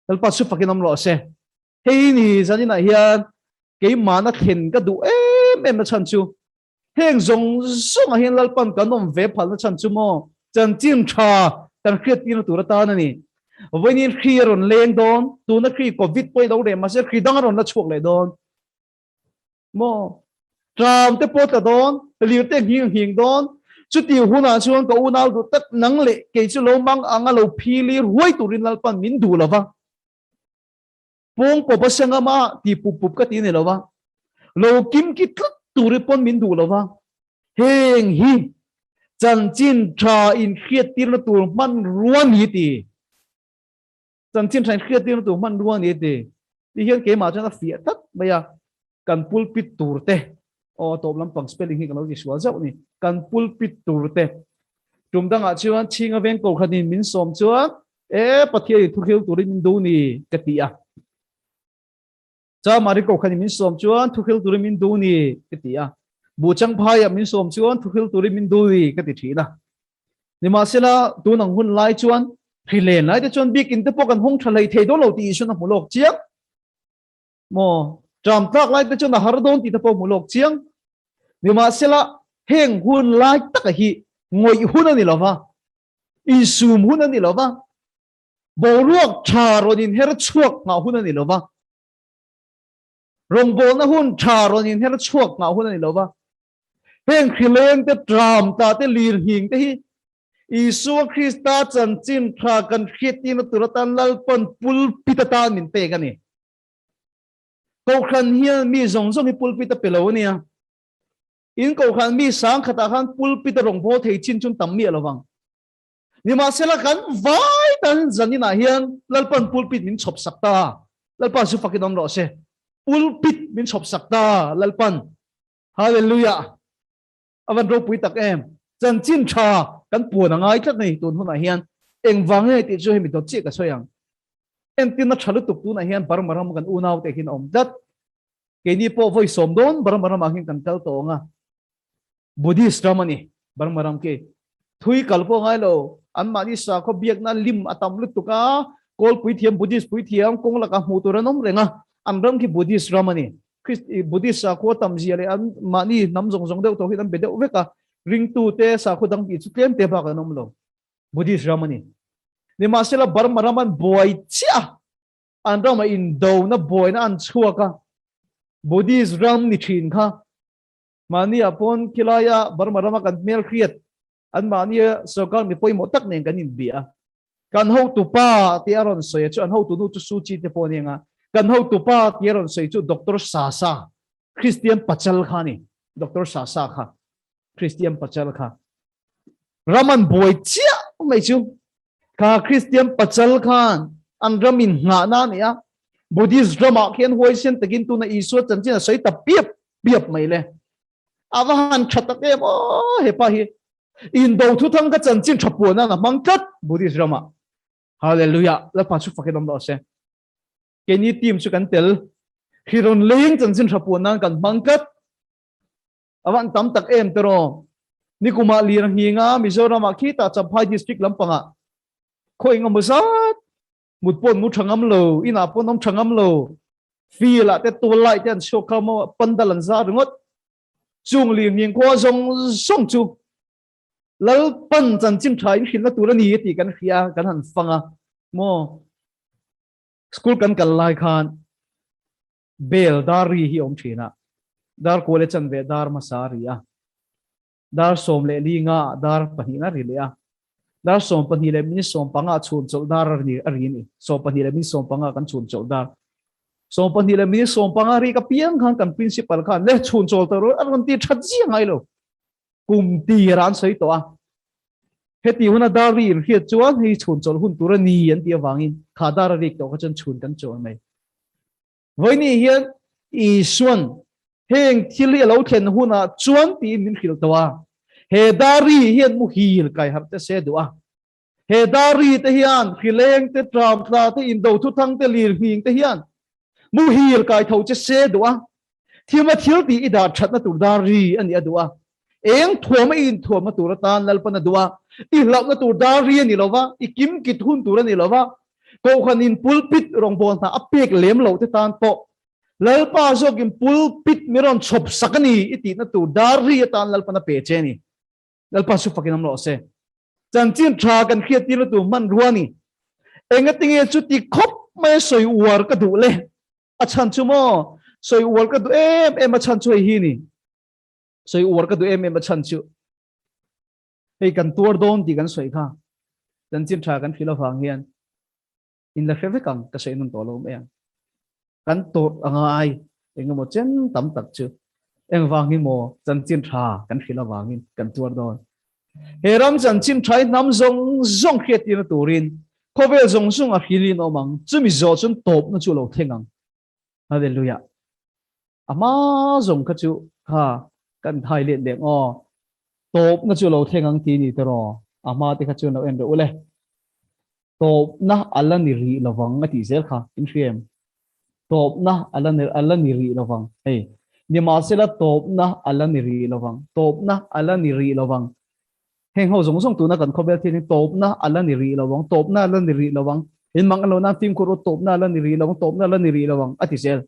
Lalpa chu fakin awm rawh se. Hei ni zaninah hian keimahna thlen ka duh em em na chhan chu Heng zawng zawngah hian Lalpan kan awm ve phalna chhan chu maw chanchin tha kan hriattirna tur atan a ni. Vawiin hri a rawn leng dawn, tuna hri Covid pawh i lo reh mahse hri dang a rawn la chhuak leh dawn maw? Tram te pawh tla dawn, lir te nghing nghing dawn. Chuti hunah chuan ka unau duh tak nang leh kei chu lo mang anga lo phili ruai turin Lalpan min duh lova. Pawng pawp a seng ama ti pup pup ka ti ni lo va, lo kim ki tlat tur hi pawn min duh lo va, heng hi chanchin tha inhriattirna tur hmanrua ni ti, chanchin tha inhriattirna tur hmanrua ni ti, ti hian keimah chuan a fiah tlat mai a, kan pulpit tur te, aw tawp lampang spelling hi ka lo ti sual zauh ni, kan pulpit tur te, tum dangah chuan Chhinga veng kohhranin min sawm chuan E Pathian in thuhril turin min duh ni ka ti a. Cha Mari kohhran in min sawm chuan thuhril turin min duh ni ka ti a. Buhchang phaiah min sawm chuan thuhril turin min duh ni ka ti thin a. Nimahsela tun ang hun lai chuan hrilen lai te chuan biakin te pawh kan hawng tha hlei thei dawn lo tih Isuan a hmu lawk chiang. Maw ṭam tlak lai te chuan a har dawn tih te pawh hmu lawk chiang. Nimahsela heng hun lai taka hi ngawih hun a ni lova. Insum hun a ni lo va, boruak tha rawn inher chhuak nghah hun a ni lo va, rawngbawlna hun tha rawn inher chhuak nghah hun a ni lo va. Heng hrileng te, tram ta te, lirnghing te hi Isua Krista chanchin tha kan hriattirna tur atan Lalpan pulpit atan min pek a ni. Kohhran hian mi zawng zawng hi pulpit a pe lo a nia. In kohhran mi sang khatah khan pulpit a rawn bawl thei chin chun tam miah lo vang. Nimahsela kan vai tan zaninah hian Lalpan pulpit min chhawp sak ta. Lalpa chu fakin awm rawh se. Pulpit min chhawp sak ta Lalpan. Hallelujah. A van ropui tak em. Chanchin tha kan puan a ngai tlat nei tun hunah hian engvang nge tih chu hemi dawt chiah ka sawi ang. Entirna tha lutuk tunah hian Burma ram kan unaute hian a awm tlat. Keini pawh vawi sawm dawn Burma ramah hian kan kal tawh ang a, Buddhist ram a ni Burma ram khi. Thui kal pawh ngai lo, anmahni sakhaw biakna lim a tam lutuk a, Kawl puithiam, Buddhist puithiam kawng lakah hmuh tur an awm reng a, an ram khi Buddhist ram a ni. Buddhist sakhua tam zia leh anmahni hnam zawng zawng deuh tawh hian an be deuh vek a, ringtute sakhaw dang tih chu tlem te bak an awm lo. Buddhist ram a ni. Nimahsela Burma ram an buai chiah a, An ramah indona buaina an chhuak a, Buddhist ram ni thin kha mahniah pawn khilaia Burma rama kan hmelhriat anmahnia sorkar mi pawimawh tak nen kan inbia a. Kan hotupa tih a rawn sawi a chu an hotunu chu Suu Kyi te pawh a ni ang a, kan hotupa tih a rawn sawi chu Doctor Sasa, Christian Pachal kha a ni, Doctor Sasa kha, Christian Pachal kha. Ram an buai chiah mai chu Kha Kristian pachal khan an ram in nghahna a ni a, Buddhist ramah khian huaisen takin tuna Isua chanchin a sawi ta piap piap mai le. A va han tha tak em aw hepa hi. Indo thuthang ka chanchin tha puan a hmang tlat Buddhist ramah. Hallelujah. Lalpa chu fakin awm rawh se. Keini team chu kan tel. Hi rawn leng chanchin tha puan nan kan hmang tlat. Avan tam tak em tiraw. Nikumah lir nghinga Mizoramah khitah Champhai district lampangah khaw engemaw zat mut pawn mu tha ngam lo, inah pawn awm tha ngam lo, field ah te tual lai te an chhuak kha maw pandal an zar ringawt. Chung lir nghing khua zawng zawng chu Lalpan chanchin tha in hrilhna tur a ni tih kan hria kan han fang a maw. School kan kal lai khan Bell dar ri hi awm thin a, dar kual e chanve dar hmasa a ri a, dar 12 ah dar pahnihna a ri leh a, dar 12 leh minute 15 ah chhun chawlh dar a ri a ri a ni, 12 leh minute 15 kan chhun chawlh dar. 12 leh minute 15 rik apiang khan kan principal khan le chhun chawl ta rawh a rawn ti that ziah ngai lo. Kum tir an sawi tawh a, heti huna dar ri inhriat chuan hei chhun chawlh hun tur a ni an tih avangin kha dar a rik tawh kha chuan chhun kan chawl mai. Vawiini hian Isuan heng thil hi a lo thlen hunah chuan tiin min hrilh tawh a, he dar ri hian muhil kai harh te se duh a. He dar ri te hian hrileng te, tram tla te, indo thuthang te, lir nghing te hian muhil kai tho che se duh a. Thilma thil tih i dar thatna tur dar ri a nih a duh a. Eng thuam a i inthuamna tur atan Lalpan a duh a, i hlauhna tur dar ri a ni lo va, i kimkit hun tur a ni lo va, Kohhranin pulpit rawngbâwl hna a pek lem loh te tan pawh Lalpa zawkin pulpit mi rawn chhawp sak a ni i tihna tur dar ri atan Lalpan a pe che a ni. Lalpa chu fakin awm rawh se. Chanchin tha kan hriat tirna tur hmanrua a ni. Engatinge chuti khawp mai sawi uar ka duh le? A chhan chu maw? Sawi uar ka duh em em a chhan chu hei hi ni. Sawi uar ka duh em em a chhan chu hei kan tuar dawn tih kan sawi kha chanchin tha kan hrilh avang hian in la hre vek ang ka sawi nawn tawh lo mai ang. Kan tawrh a ngai engemaw chen tam tak chu engvang hi maw chanchin tha kan hrilh avangin kan tuar dawn. He ram chanchin tha hi hnam zawng zawng hriattirna turin khawvel zawng zawng a hrilhin a awm ang, chumi zawh chuan tawpna chu a lo thleng ang. Hallelujah. A hma zawng kha chu kha kan thai let leh aw. Tawpna chu lo thleng ang ti ni tiraw? A hma te kha chuan lo en reuh ule. Tawpna a la ni rih lovang a tih zel kha in hria em? Tawpna a la ni a la ni rih lovang. Hei, nimahsela tawpna a la ni rih lovang. Tawpna a la ni rih lovang. Heng ho zawng zawng tuna kan khawvel thil hi tawpna a la ni rih lo ang, tawpna a la ni rih lo ang, in mang a lo nan fimkhur rawh, tawpna a la ni rih lo ang, tawpna a la ni rih lo ang, a ti zel.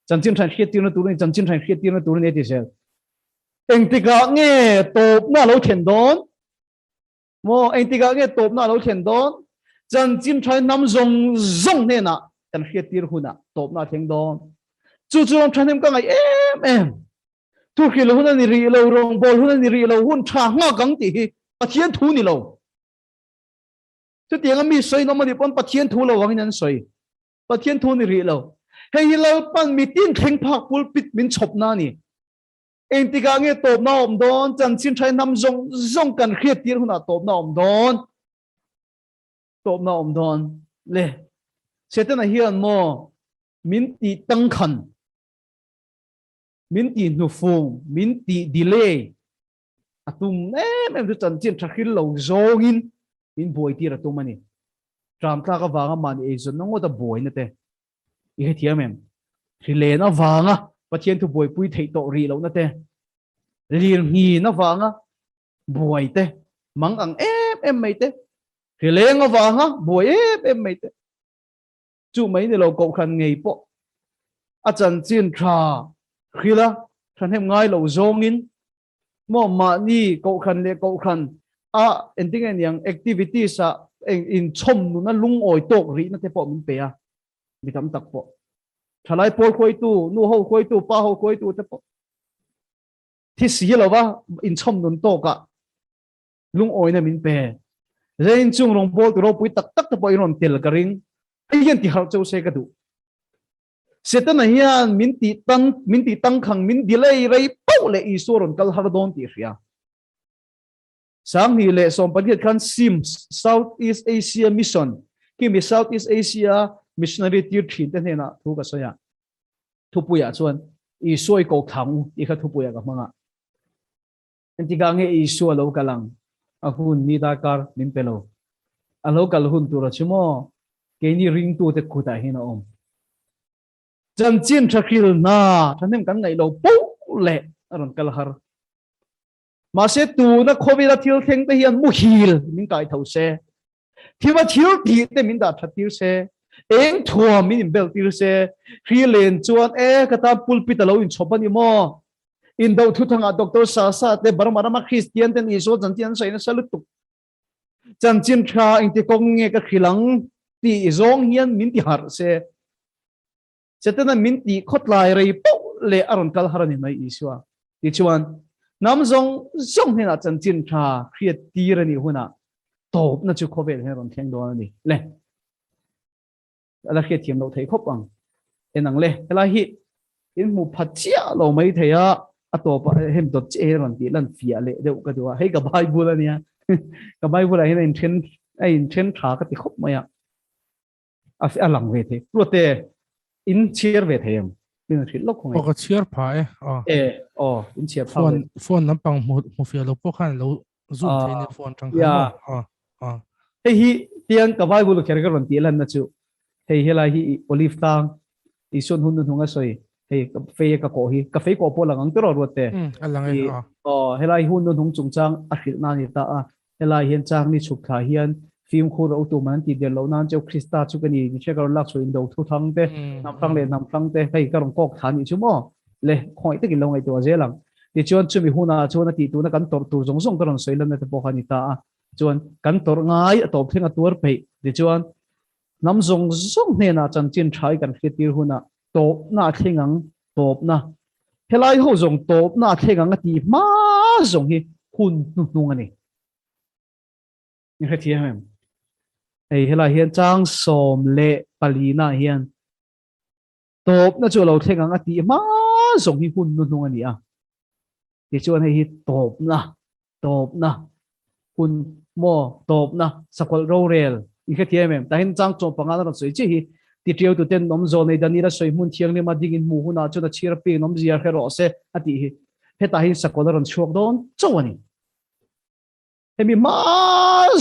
Chanchin hran hriattirna tur a ni, chanchin hran hriattirna tur a ni a ti zel. Engtikah nge tawpna a lo thlen dawn? Maw, engtikah nge tawpna a lo thlen dawn? Chanchin hran hnam zawng zawng hnenah kan hriattir hunah tawpna a thleng dawn. Chu chu ram thahnem ka ngaih em em. Thuhrilh hun a ni rih lo, rawngbâwl hun a ni rih lo, hun ṭha nghak ang tih hi Pathian thu ni lo. Chutianga mi sawi nawm a nih pawn Pathian thu lo angin an sawi. Pathian thu ni rih lo. Hei hi Lalpan mitin thleng phak pulpit min chhawpna a ni. Engtikah nge tawpna a awm dawn? Chanchin ṭha hnam zawng zawng kan hriattir hunah tawpna a awm dawn. Tawpna a awm dawn. Le, Setana hian maw min tih tangkhan? Min tih hnufung, min tih delay a tum em em chu chanchin tha hril lo zawngin min buai tir a tum a ni. Tram tlak avanga mahni eizawnna ngawt a buaina te i hrethiam em? Hrilen avanga Pathian thu buaipui theih tawh rih lohna te, lirnghin avanga buai te, mang ang em em mai te, hrileng avanga buai em em mai te, Chu mai ni lo kohhran ngei pawh a chanchin tha hril a, thahnem ngai lo zawngin maw mahni kohhran leh kohhran a engtin nge niang activities ah eng inchhawm nuna lungawi tawk rihna te pawh min pe a, mi tam tak pawh thalai pawl hruaitu, nu ho hruaitu, pa ho hruaitu te pawh thi si lova inchhawm nun tawkah lungawina min pe. Zain chung rawngbâwl ti ropui tak tak te pawh in rawn tel ka ring. Hei hian ti harh cheu se ka duh. Setana hian min ti tang, min ti tangkhang, min delay rei poh leh Isua rawn kal har dawn tih hria. 2018 khan SIMS, South East Asia Mission, khi mi South East Asia missionary tir thin te hnenah thu ka sawi a. Thupuiah chuan Isua i ko thlang u tih kha thupuiah ka hmang a. Engtikah nge Isua lo kal ang? A hun ni darkar min pe lo. A lo kal hun tura chu maw keini ringtute kutah hian a awm. Chanchin tha hril hna thahnem kan ngaih lo poh leh a rawn kal har. Mahse tuna khawvela thil thleng te hian muhil min kai tho se. Thima thil tih te min dah that tir se. Eng thuam min inbel tir se. Hri len chuan e ka tan pulpit a lo inchhawp a ni maw? Indo thuthangah Doctor Sasa te Burma rama Kristian ten Isua chanchin an sawi nasa lutuk. Chanchin tha engti kawng nge ka hrilh ang tih zawng hian min ti harh se. Setana min tih khawtlai rei poh leh a rawn kal har a ni mai Isua. Tichuan, hnam zawng zawng hnenah chanchin tha hriat tir a nih hunah tawpna chu khawvel hian a rawn thleng dawn a ni. Le, a la hriatthiam loh thei khawp ang. En ang le, helai hi in hmu phat chiah lo mai thei a, a tawpah hem dawt chiah hi a rawn tih lan fiah leh deuh ka duh a, hei ka Bible a nia, ka Bible ah hian a inthen a inthen tha ka ti khawp mai a. a a lang ve thei ruate in chhiar ve thei em in hrilh lawk khawng ka chhiar pha e aw e aw in chhiar pha phone phone lampang hmu hmu fiah lo pawh khan lo zoom thei ni phone tang khan aw aw hei hi tiang ka bible kher ka rawn tih lan na chu hei helai hi olive tlang isuan hun nu hnung a sawi hei ka fei ka ko hi ka fei ko pawh lang ang tiraw ruate a lang e aw helai hun nu hnung chungchang a hrilh na ni ta a Helai hian chak ni chhuk thla hian fimkhur a utu man an tih der loh nan cheu Krista chu ka ni ni hria ka rawn lak chhuah in do thu thang te hnam hrang leh hnam hrang te hei ka rawn kawk thla nih chu maw le khawngaih takin lo ngaihtuah zel ang tichuan chumi hunah chuan a tih tuna kan tawrh tur zawng zawng ka rawn sawi lanna te pawh kha a ni ta a chuan kan tawrh ngai a tawp thleng a tuar peih tichuan hnam zawng zawng hnenah chanchin tha i kan hriattir hunah tawpna a thleng ang, tawpna. Helai ho zawng tawpna a thleng ang a tih hma zawng hi hun hnuhnung a ni. In hrethiam em? Hei helai hian chang 14 ah hian tawpna chu a lo thleng ang a tih hma zawng hi hun hnuhnung a ni a. Tichuan hei hi tawpna, tawpna, hun maw, tawpna, sakawlh rorel, i hrethiam em? Tahin chang 15 na rawn sawi chiah hi titiau tuten awm zawn nei Daniela sawi hmun thianghlim a dingin hmuh hunah chuan a chhir apiangin awmzia hre rawh se a tih hi. Hetah hian sakawlh a rawn chhuak dawn chauh a ni. Hemi hma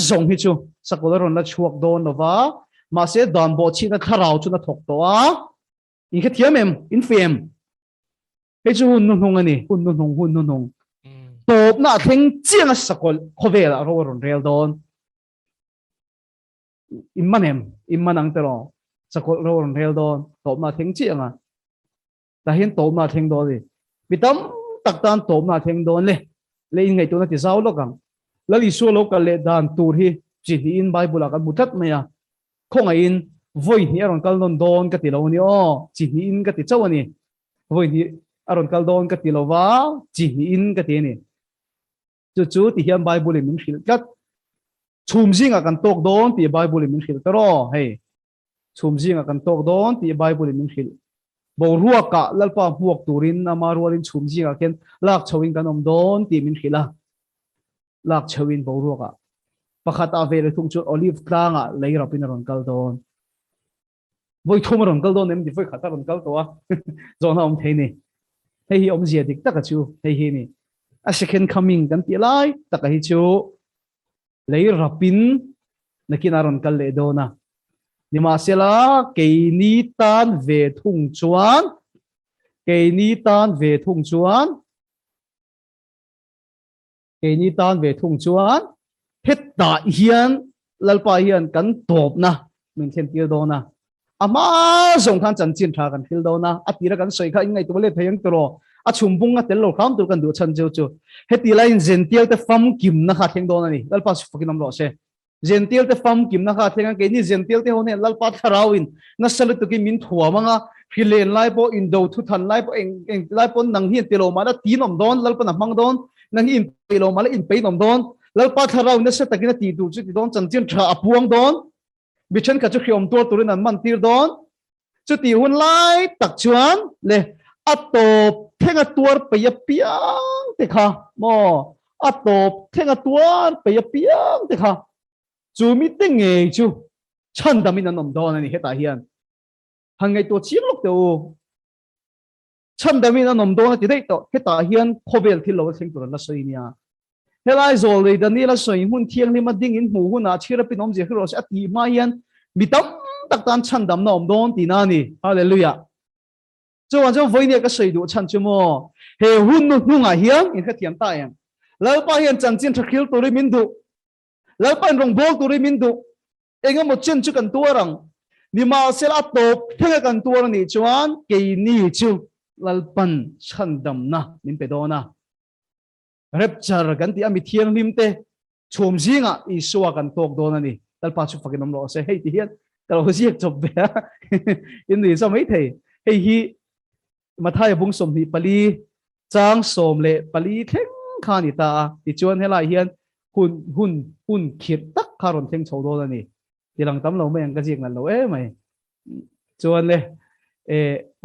zawng hi chu sakawlh a rawn la chhuak dawn lo va, mahse dan bawhchhihna thlarau chuan a thawk tawh a. In hrethiam em? In feh em? Hei chu hun hnuhnung a ni, hun hnuhnung, hun hnuhnung. Tawpna a thleng chiang a sakawlh khawvelah ro a rawn rel dawn. In man em? In man ang tiraw? Sakawlh ro a rawn rel dawn, tawpna a thleng chiang a. Tah hian tawpna a thleng dawn a ni. Mi tam tak tan tawpna a thleng dawn le. Le in ngaihtuahna ti zau lawk ang. Lal Isua lo kal leh dan tur hi chi hnihin Bible-ah kan hmu tlat mai a. Khawngaihin vawi hnih a rawn kal nawn dawn ka ti lo a ni aw, chi hnihin ka ti chauh a ni. Vawi hnih a rawn kal dawn ka ti lo va, chi hnihin ka ti a ni. Chu chu ti hian Bible in min hrilh tlat. Chhum zingah kan tawk dawn tih Bible in min hrilh ta raw hei. Chhum zingah kan tawk dawn tih Bible in min hrilh. Boruakah Lalpa hmuak turin ama rualin chhum zingah khian lak chhoin kan awm dawn tih min hrilh a. Lak chhoin boruakah pakhat ah ve leh thung chuan Olive tlangah lei rapin a rawn kal dawn. Vawi thum a rawn kal dawn em ti vawi khat a rawn kal tawh a zawhna awm thei ni. Hei hi awmzia dik taka chu hei hi ni. A second coming kan tih lai taka hi chu lei rapin nakin a rawn kal leh dawn a. Nimahsela keini tan ve thung chuan keini tan ve thung chuan Keini tan ve thung chuan hetah hian Lalpa hian kan tawpna min thlen tir dawn a, a hma zawng khan chanchin tha kan hril dawn a, a tira kan sawi kha in ngaihtuah let thei ang tiraw, a chhum bung a tel lo hram tur kan duh chhan cheu chu heti laiin Zential te famkimna kha a thleng dawn a ni, Lalpa chu fakin awm rawh se. Zential te famkimna kha a thleng a, keini Zential te ho hnen Lalpa thlarauin nasa lutukin min thuam ang a, hrilen lai pawh, indo thuthan lai pawh, eng eng lai pawn nang hi an ti lo mahla tin awm dawn, Lalpan a hmang dawn, nang hi inpeih lo mahla inpeih awm dawn, Lalpa thlarau nasa takin a tih tur chu ti dawn, chanchin tha a puang dawn, mi thenkhat chu hriawm tuar turin an man tir dawn. Chutih hun lai tak chuan le a tawp thlenga tuar peih apiang te kha maw, a tawp thlenga tuar peih apiang te kha chu mite ngei chu chhandamin an awm dawn a ni hetah hian. Han ngaihtuah chiang lawk teh u. Chhandamin an awm dawn a ti daih tawh. Hetah hian khawvel thil lo a thleng tur an la sawi nia. Helai zawl lei Daniel a sawi hmun thianghlim a ding in hmuh hunah chhir a pin awmzia hre rawh se a tih hma hian mi tam tak tan chhandamna awm dawn tihna a ni. Hallelujah. Chuan chuan vawinia ka sawi duh chhan chu maw he hun nu hnungah hian in hrethiam ta em? Lalpa hian chanchin tha khil turin min duh. Lalpa in rawngbawl turin min duh. Engemaw chen chu kan tuar ang. Nimahsela a tawp thlenga kan tuar a nih chuan keini chu Lalpan chhandamna min pe dawn a. Rapture kan tih a mi thianghlim te chhum zingah Isua kan tawk dawn a ni. Lalpa chu fakin awm rawh se. Hei ti hian ka lo ziak chawp ve a. In ni zawm mai thei. Hei hi Mathaia bung 24 chang 14 thleng kha a ni ta a. Tichuan helai hian hun hun hun khirh tak kha rawn thleng chho dawn a ni. Tilang tam lo mai ang ka ziak nalh lo em mai. Chuan le e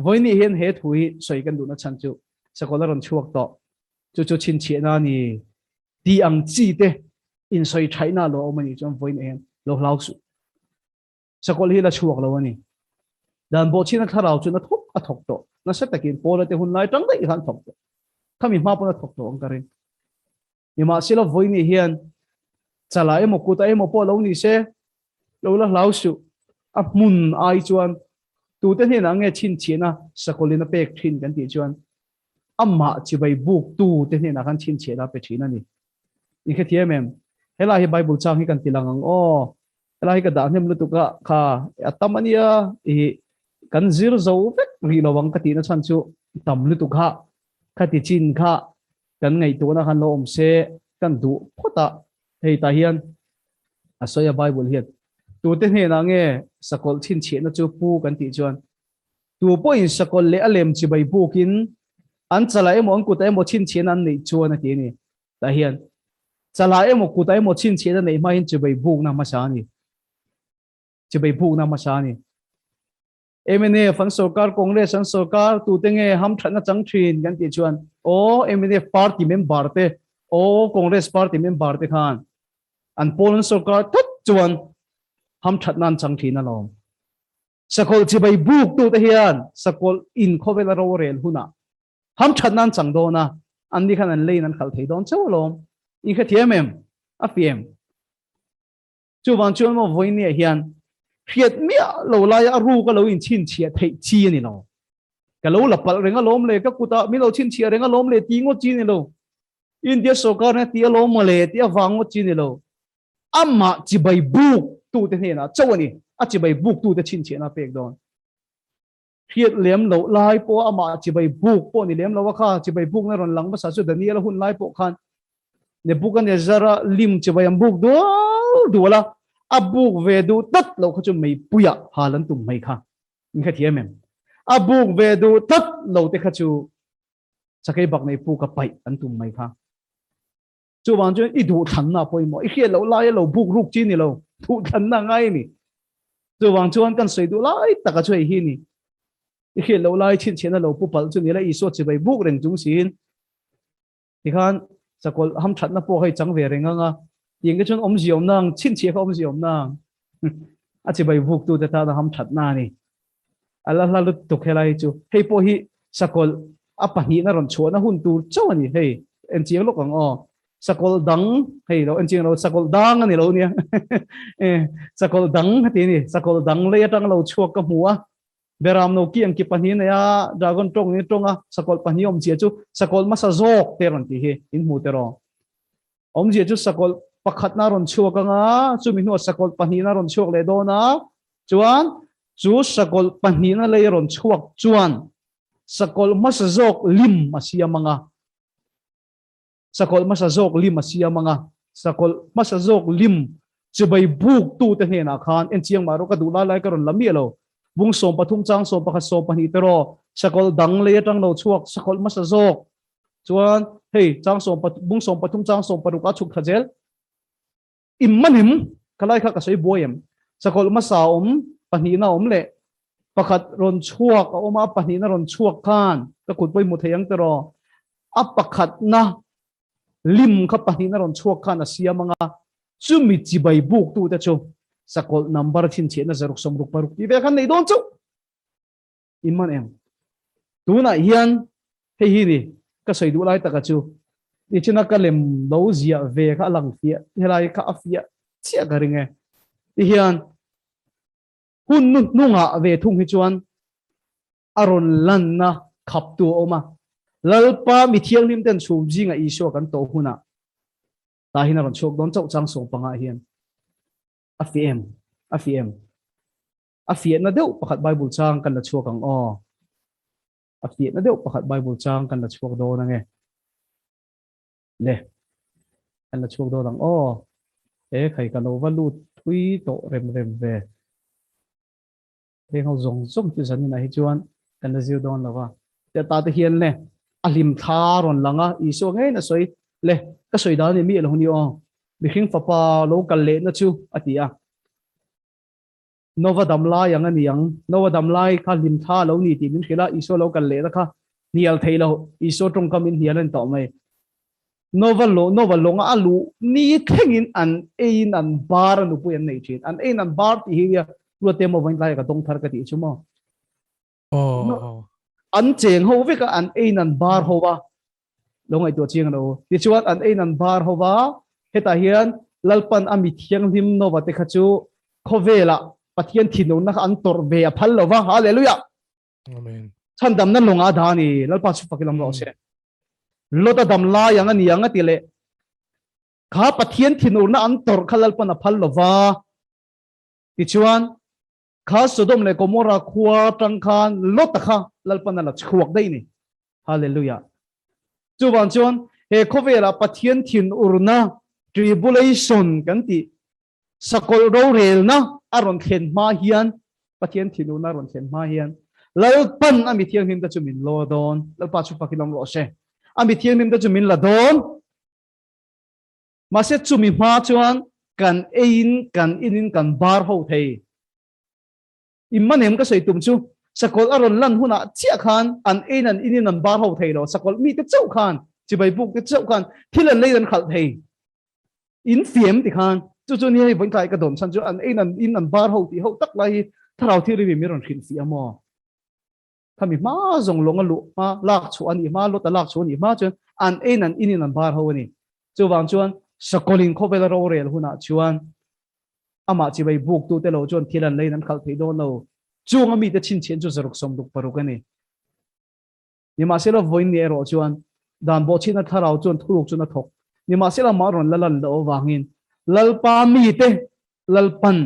vawiin hian he thu hi sawi kan duhna chhan chu sakawlh a rawn chhuak tawh. Chu chu chhinchhiahna a ni. Ti ang chi te insawi thaihna lo awm a nih chuan vawiin hian lo hlau suh. Sakawlh hi la chhuak lo a ni. Dan bawhchhina thlarau chu na thawk a thawk tawh. Nasa takin Paula te hun lai tang daih khan thawk tawh. Khami hma pawn a thawk tawh ang ka ring. Nimahsela vawiin hian chala emaw kuta emaw pawh lo ni se, lo la hlau suh. A hmun ai chuan tute hnenah nge chhinchhiahna sakawlhin a pek thin kan tih chuan amah chibai buktu te hnenah khan chhinchhiahna a pe thin a ni. In hrethiam em? Helai hi Bible chang hi kan ti lang ang aw. Helai hi ka dah hnem lutuk a, kha a tam a nia, i kan zir zo vek rih lo ang ka tihna chhan chu tam lutuk kha, khati chin kha kan ngaihtuahna khan lo awm se kan duh phawt a. Hei tah hian a sawi a Bible hian tute hnenah nge sakawlh chhinchhiahna chu pu kan tih chuan Tu pawhin sakawlh leh a lem chibai bukin an chalah emaw an kutah emaw chhinchhiahna an neih chuan a ti a ni. Tah hian chalah emaw kutah emaw chhinchhiahna neih hma hian chibai bukna hmasa a ni. Chibai bukna hmasa a ni. Mnf an sorkar, Congress an sorkar, tute nge hamthatna chang thin kan tih chuan aw mnf party member te, aw Congress party member te khan an pawl an sorkar tlat chuan hamthatna an chang thin alawm. Sakawlh chibai buk tute hian sakawlh in khawvel a rorel hunah hamthat nan chang dawn a, anni khan an leiin an khalh thei dawn chauh alawm. In hrethiam em? A fiam. Chuvang chuan maw vawinia hian hriat miah lo laia a ruk a lo inchhinchhiah theih chi a ni lo. Ka lo la palh reng alawm le, ka kutah min lo chhinchhiah reng alawm le ti ngawt chi a ni lo. India sorkar nen a ti alawm mawle tih avang ngawt chi a ni lo. Amah chibai buk tute hnenah chauh a ni, a chibai buk tute chhinchhiahna a pek dawn. Hriat lem loh lai pawh amah chibai buk pawh ni lem lo a kha, chibai bukna rawn lang hmasa chu Daniel-a hun lai pawh khan Nebuchadnezzar-a lim chibai an buk dual dual a, a buk ve duh tlat loh kha chu meipuiah hal an tum mai kha. In hrethiam em? A buk ve duh tlat lo te kha chu sakei bak nei puk a paih an tum mai kha. Chuvang chuan i duhthlanna pawimawh, i hriat loh laia lo buk ruk chi ni lo, duhthlanna ngai a ni. Chuvang chuan kan sawi duh lai taka chu hei hi ni. I hriat loh lai chhinchhiahna lo pu palh chu ni la, Isua chibai buk reng chung siin tikhan sakawlh hamthatna pawh hei chang ve reng ang a, tiang te chuan awmzia awm nang, chhinchhiah kha awmzia awm nang. A chibai buktute tana hamthatna a ni. A la hla lutuk helai hi chu. Hei pawh hi sakawlh a pahnihna rawn chhuahna hun tur chauh a ni. Hei en chiang lawk ang aw. Sakawlh dang hei lo en chiang lo sakawlh dang a ni lo nia. Sakawlh dang heti a ni. Sakawlh dang lei atang lo chhuak ka hmu a. Beram no ki ang ki pahnih nei a, dragon tawng in tawng a, sakawlh pahnih awmzia chu sakawlh hmasa zawk te rawn tih hi in hmu teh rawh. Awmzia chu sakawlh pakhatna rawn chhuak ang a, chumi hnuah sakawlh pahnihna rawn chhuak leh dawn a, chuan chu sakawlh pahnihna lei rawn chhuak chuan sakawlh hmasa zawk lim a siam ang a, sakawlh hmasa zawk lim a siam ang a, sakawlh hmasa zawk lim chibai buk tute hnenah khan en chiang mah rawh ka duh lai lai ka rawn la miah lo, bung 13 chang 11 12 te rawh, sakawlh dang lei atang lo chhuak sakawlh hmasa zawk Chuan hei chang sawm bung 13 chang 16 a chhuk thla zel. Im manim ka lai kha ka sawi buai em. Sakawlh hmasa awm pahnihna awm leh pakhat rawn chhuak a awm a, pahnihna rawn chhuak khan ka kut pawh i hmu thei ang tiraw. A pakhatna lim kha pahnihna rawn chhuak khan a siam ang a, chumi chibai buktute chu sakawlh number chhinchhiahna zaruk 66 tih vel khan nei dawn chauh. In man em? Tunah hian hei hi ni ka sawi duh lai taka chu nichina ka lem lo ziah ve kha a lang fiah helai kha a fiah chiah ka ring e. Tihian hun nu hnungah ve thung hi chuan a rawn lanna khaptu a awm a. Lalpa mi thianghlim ten chhum zingah Isua kan tawh hunah. Tah hian a rawn chhuak dawn chauh chang sawm pangah hian a fiah em? A fiah em? A fiahna deuh pakhat Bible chang kan la chhuak ang aw. A fiahna deuh pakhat Bible chang kan la chhuak dawn ange. Le, kan la chhuak dawn ang aw. E khai ka lo va lut thui tawh rem rem ve. Heng ho zawng zawng chu zaninah hi chuan kan la zir dawn lo va. Tia ta te hian le a hlim thla rawn lang a, Isua ngeiin a sawi le, ka sawi dan a ni miah lo ni aw, mihring fapa lo kal lehna chu a ti a. Nova dam lai ang a ni ang, Nova dam lai kha hlim thla a lo ni tih min hrilh a, Isua lo kal lehna kha hnial theih loh, Isua tawngkam in hnial a ni tawh mai. Nova lo Nova lawnga a luh ni thlengin an eiin an bar a nupui an nei thin. An eiin an bar tih hi nia Ruate maw vawiin tlaiah ka dawng thar ka tih chu maw. Oh. An cheng ho vek a, an eiin an bar ho va. Lo ngaihtuah chiang lo. Tichuan an eiin an bar ho va, hetah hian Lalpan a mi thianghlim Nova te kha chu khawvelah Pathian thinurna kha an tawrh ve a phal lo va. Hallelujah! Amen. Chhandamna lawng a dah a ni. Lalpa chu fakin awm rawh se. Lota dam lai ang a ni ang a ti leh. Kha Pathian thinurna an tawrh kha Lalpan a phal lova. Tichuan, kha Sodom leh Gomorrah khua atang khan Lota kha Lalpan a la chhuak daih ni. Hallelujah. Chuvang chuan he khawvelah Pathian thinurna tribulation kan tih Sakawlh rorelna a rawn thlen hma hian, Pathian thinurna a rawn thlen hma hian, Lalpan a mi thianghlimte chu min law dawn. Lalpa chu fakin awm rawh se. A mi thianghlimte chu min la dawn. Mahse chumi hma chuan kan eiin, kan inin, kan bar ho thei. I manem ka sawi tum chu sakawlh a rawn lan hunah chiah khan an ein an inin an bar ho thei lo. Sakawlh mite chauh khan, chibai buk te chauh khan thil an leiin an khalh thei. In fiam ti khan chu chu ni hei vawiin tlai ka dawn chhan chu an ein an in an bar ho tih ho tak lai hi thlarau thil ri mi rawn hrilh fiah maw? Khami hma zawng lawng a luh hma lak chhuah a nih hma lawt a lak chhuah a nih hma chuan an ein an inin an bar ho a ni. Chuvang chuan sakawlin khawvela rorel hunah chuan amah chibai buktute lo chuan thil an leiin an khalh thei dawn lo. Chung a mite chhinchhian chu zaruk 66 a ni. Nimahsela vawiin ni erawh chuan dan bawhchhitna thlarau chuan thuruk chuan a thawk. Nimahsela amah rawn la lan loh avangin Lalpa mite Lalpan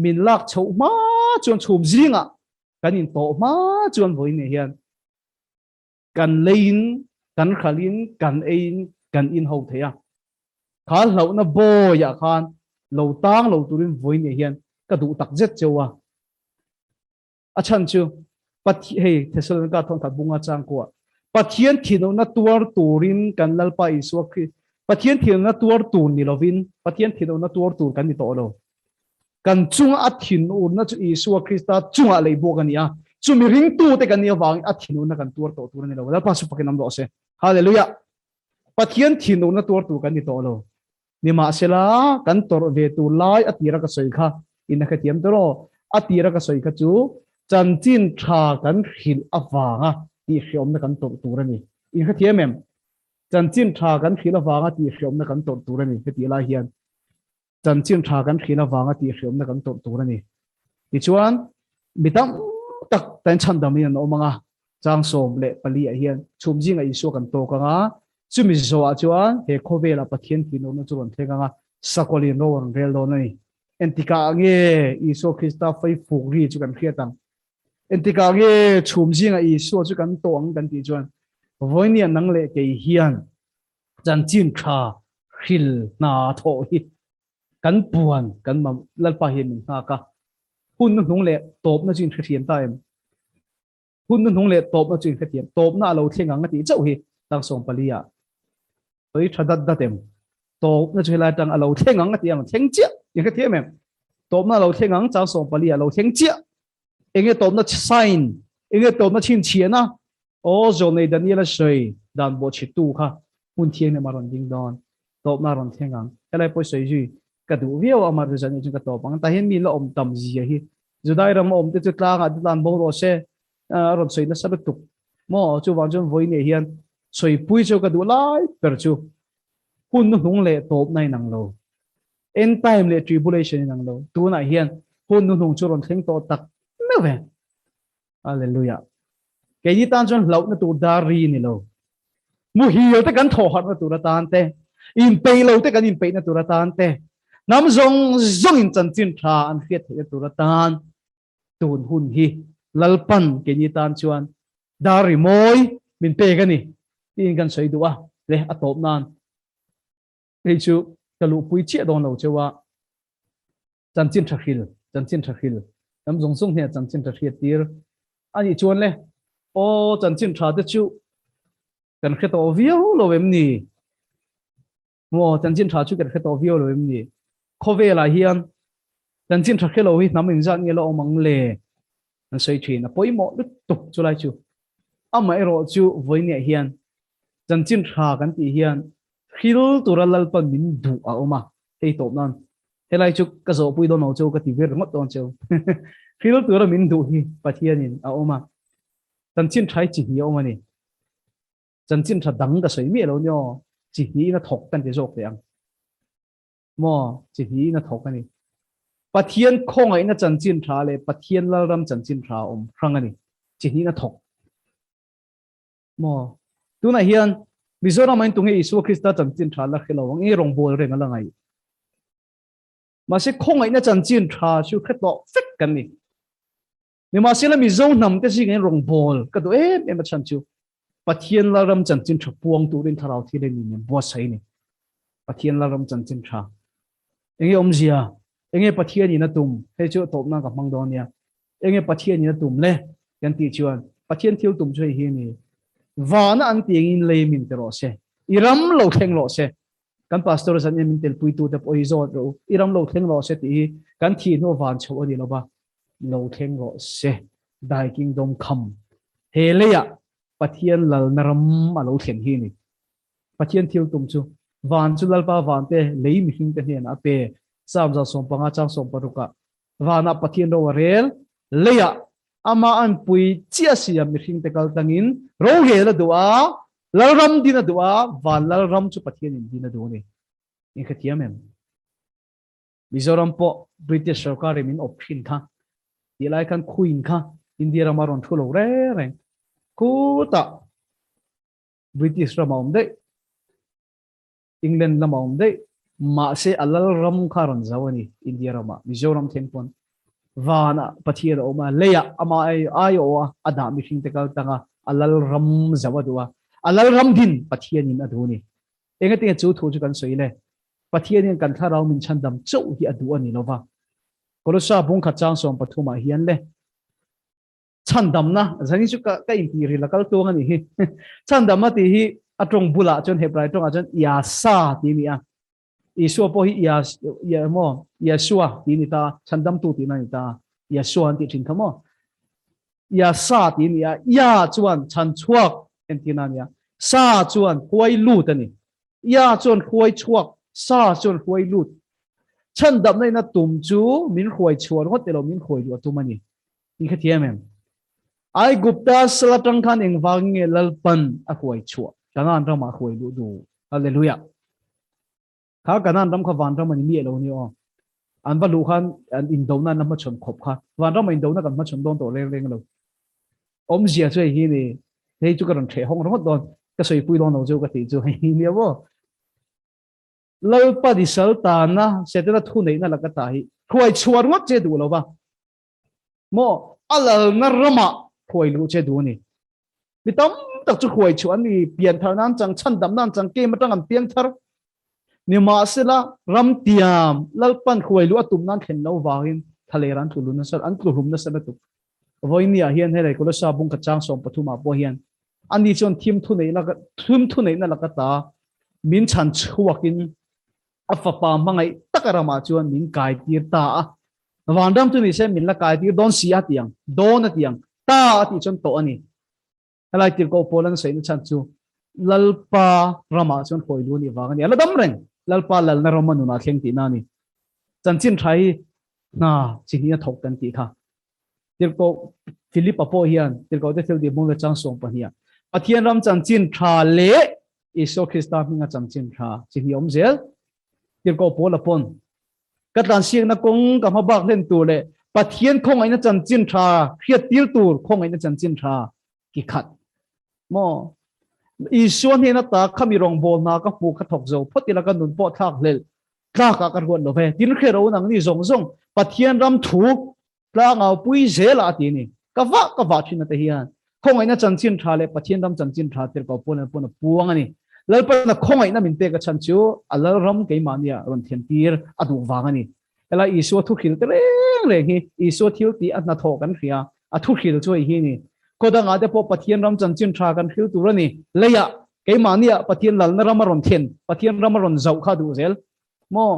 min lak chhoh hma chuan chhum zingah kan intawh hma chuan vawiin ni hian kan leiin, kan hralhin, kan eiin, kan inho thei a. Kha hlauhna bawiah khan lo tang lo turin vawiin ni hian ka duh tak zet cheu a. A chhan chu Pathian, hei Thessalonika thawnthat bunga changkuah, Pathian thinurna tuar turin kan Lalpa Isua Kri, Pathian thinurna tuar tur ni lovin Pathian thinurna tuar tur kan ni tawh lo. Kan chunga a thinurna chu Isua Krista chungah lei buak a ni a, chumi ringtute kan nih avangin a thinurna kan tuar tawh tur a ni lo. Lalpa chu fakin awm rawh se. Hallelujah! Pathian thinurna tuar tur kan ni tawh lo. Nimahsela, kan tawrh ve tur lai a tira ka sawi kha in a hrethiam tawh aw. A tira ka sawi kha chu chanchin tha kan hrilh avanga tihhreawmna kan tawrh tur a ni. In hrethiam em? Chanchin tha kan hrilh avanga tihhreawmna kan tawrh tur a ni. Hetih lai hian chanchin tha kan hrilh avanga tihhreawmna kan tawrh tur a ni. Tichuan, mi tam tak tan chhandam in an awm ang a, chang 14 ah hian chhum zingah Isua kan tawk ang a, chumi zawhah chuan he khawvelah Pathian thinurna chu rawn thleng ang a, sakawlin ro a rawn rel dawn a ni. Entikah nge Isua Krista faifuk ri chu kan hriat ang? Entikah nge chhum zingah Isua chu kan tawh ang kan tih chuan vawinia nang leh kei hian chanchin tha hril hna thawh hi kan puan kan mam Lalpa hian min nghak a, hun hnuhnung leh tawpna chu in hrethiam ta em? Hun hnuhnung leh tawpna chu in hrethiam, tawpna a lo thleng ang a tih chauh hi tang 14 ah sawi tha dat dat em? Tawpna chu helai atang a lo thleng ang a tih ang, thleng chiah in hrethiam em? Tawpna a lo thleng ang chang 14 ah a lo thleng chiah. Enge tawpna sign, enge tawpna chhinchhiahna? Aw Zawnei Daniel a sawi dan bawhchhitu kha hmun thianghlim a rawn ding dawn, tawpna a rawn thleng ang. Helai pawh sawi zui ka duh viau a, amah Rizal nih chuan ka tawp ang. Tah hian mi la awm tam zia hi Judai ram a awm te chu tlangah te tlan bo rawh se, a rawn sawi nasa lutuk maw? Chuvang chuan vawi nei hian sawipui chu ka duh lai ber chu hun hnuhnung leh tawpna inang lo, end time leh tribulation inang lo. Tunah hian hun hnuhnung chu rawn thleng tawh tak meuh ve. Hallelujah. Keini tan chuan hlauhna tur dar ri ni lo. Muhil te kan thawh harhna tur atan te. Inpeih lo te kan inpeihna tur atan te, hnam zawng zawngin chanchin tha an hriat theihna tur atan tun hun hi Lalpan keini tan chuan dar rimawi min pek a ni tiin kan sawi duh a, le a tawp nan hei chu ka luhpui chiah dawn lo cheu a, chanchin tha hril, chanchin tha hril, hnam zawng zawng hnenah chanchin tha hriat tir a nih chuan le aw chanchin tha te chu kan hre tawh viau lo em ni? Maw chanchin tha chu kan hre tawh viau lo em ni? Khawvelah hian chanchin tha hre lo hi hnam engzat nge la awm ang le? An sawi thin a pawimawh lutuk chu lai chu. Amaherawh chu vawinia hian chanchin tha kan tih hian hril tura Lalpan min duh a awm a, hei tawp nan helai chu ka zawhpui dawn lo cheu ka ti vir ringawt dawn cheu. Hril tura min duh hi Pathianin a awm a, Chanchin tha hi chi hnih a awm a ni. Chanchin tha dang ka sawi miah lo nia aw, chi hnihin a thawk kan ti zawk teh ang. Maw, chi hnihin a thawk a ni. Pathian khawngaihna chanchin tha leh Pathian Lalram chanchin tha a awm hrang a ni. Chi hnihin a thawk. Maw, tunah hian Mizoram ah hian tunge Isua Krista chanchin tha la hre lo ang, eng rawngbawl reng a la ngaih. Mahse khawngaihna chanchin tha chu hre tawh vek kan ni. Nimahsela Mizo hnam te zingah hian rawngbâwl ka duh em em a chhan chu Pathian Lalram chanchin ṭha puang turin thlarau thil a ni nen buatsaih a ni. Pathian Lalram chanchin ṭha. Enge awmzia? Enge Pathian in a tum? Hei chu tawp nan ka hmang dawn nia. Enge Pathian in a tum le? Kan tih chuan Pathian thil tum chu hei hi a ni. Vana an ti engin lei min ti rawh se. I ram lo thleng rawh se. Kan pastor zan in min telpuitu te pawh hi zawt rawh u. I ram lo thleng rawh se tih hi kan thih hnu van chhoh a ni lo va. Lo thleng rawh se. Thy kingdom come. He leiah Pathian lalna ram a lo thlen hi a ni. Pathian thil tum chu van chu Lalpa van te lei mihring te hnenah a pe. Psalm 115 chang 16 ah vanah Pathian ro a rel, leiah amah an pui chiah siam mihring te kal tlangin rorel a duh a, Lalram din a duh a, van Lalram chu Pathian in din a duh a ni. In hrethiam em? Mizoram pawh British sorkar in min awp thin kha. Tih lai khan Queen kha India rama rawn thu lo reng reng. Khutah British rama awm daih, England lama awm daih, mahse a lal ram kha rawn zo a ni India rama, Mizoram thleng pawn. Vanah Pathian a awm a, leiah ama aiawh a, a dah mihring te kal tang a, a lal ram zo a duh a, a lal ram din Pathianin a duh a ni. Engatinge chu thu chu kan sawi le? Pathianin kan thlarau min chhandam chauh hi a duh a ni lo va. Kolosa bungkhat chang 13 ah hian le chhandamna, zani chu ka ka intih ril a kal tuang a nih hi. Chhandamna tih hi a tawng bulah chuan Hebrai tawngah chuan Yasa tih a ni a. Isua pawh hi Yas ya maw Yeshua tih a ni ta, chhandamtu tihna a ni ta. Yeshua an tih thin kha maw. Yasa tih a ni a, Ya chuan chhanchhuak entirna a ni a, Sa chuan huai lut a ni. Ia chuan hruai chhuak, Sa chuan hruai lut. Chhandamna in a tum chu min hruai chhuah ringawt elo min hruai luh a tum a ni. Ni kha thiam em? Aigupta sal atang khan engvangin nge Lalpan a hruai chhuah? Kanaan ramah a hruai luh duh. Hallelujah. Kha Kanaan ram kha vanram a ni miah lo ni aw. An va luh khan an indona an la hmachhawn khawp kha. Vanram a indona kan hmachhawn dawn tawh reng reng lo. Awmzia chu hei hi ni, hei chu ka rawn ṭheh hawng ringawt dawn, ka sawipui dawn lo chu ka tih chu hei hi nia maw. Lalpa disal tana Setana thuneihna laka ta hi hruai chhuah ringawt che duh lo va, maw a lalna ramah hruai luh che duh a ni. Mi tam tak chu hruai chhuah an ni, pianthar nan chang, chhandam nan chang, kem atang an piangthar. Nimahsela ramtiam Lalpan hruai luh a tum nan thlen lo vangin thlaler an tlu lu nasa, an tlu hlum nasa lutuk. Vawinia hian helai Kolosa bungkhat chang 13 ah pawh hian ani chuan thim thuneihna thim thuneihna laka ta min chhan chhuakin a fapa hmangaih taka ramah chuan min kai tir ta a. Vanram chu nise min la kai tir dawn si a tiang, dawn a tiang, ta a tih chuan tawh a ni. Helai tirhkoh pawl an sawi na chhan chu Lalpa ramah chuan hawi lu a nih vang a ni. A la dam reng. Lalpa lalna ram a nunah thleng tihna a ni. Chanchin tha hi hna chi hnih a thawk kan tih kha. Tirhkoh Philip-a pawh hian tirhkoh te thil tih hmung le chang 12 ah Pathian ram chanchin tha leh Isua Krista hminga chanchin tha chi hnih awm zel. Tirhkoh Paula pawn Ka tlansiakna kawng ka hma bak hlen tur leh Pathian khawngaihna chanchin tha hriat tir tur khawngaihna chanchin tha ki khat maw? Isua hnena ta khami rawngbawl hna ka hmu kha thawk zo phawt ila ka nun pawh thlak hlelh tlak ah ka ruat lo ve. Tin hre ro nang ni zawng zawng Pathian ram thu tlangau pui zel ah a ti a ni. Ka vah ka vah thin ate hian khawngaihna chanchin tha leh Pathian ram chanchin tha tir ko pawn pawn a puang a ni. Lalpana khawngaihna min pek a chhan chu a Lalram keimahnia rawn thian tir a duh vang a ni. Helai Isua thuhril te reng reng hi Isua thil tih a hnathawh kan hria, a thuhril chu hei hi a ni. Khaw dangah te pawh Pathian ram chanchin tha kan hril tur a ni. Leiah keimahniah Pathian lalna ram a rawn thlen, Pathian ram a rawn zauh kha duh zel maw?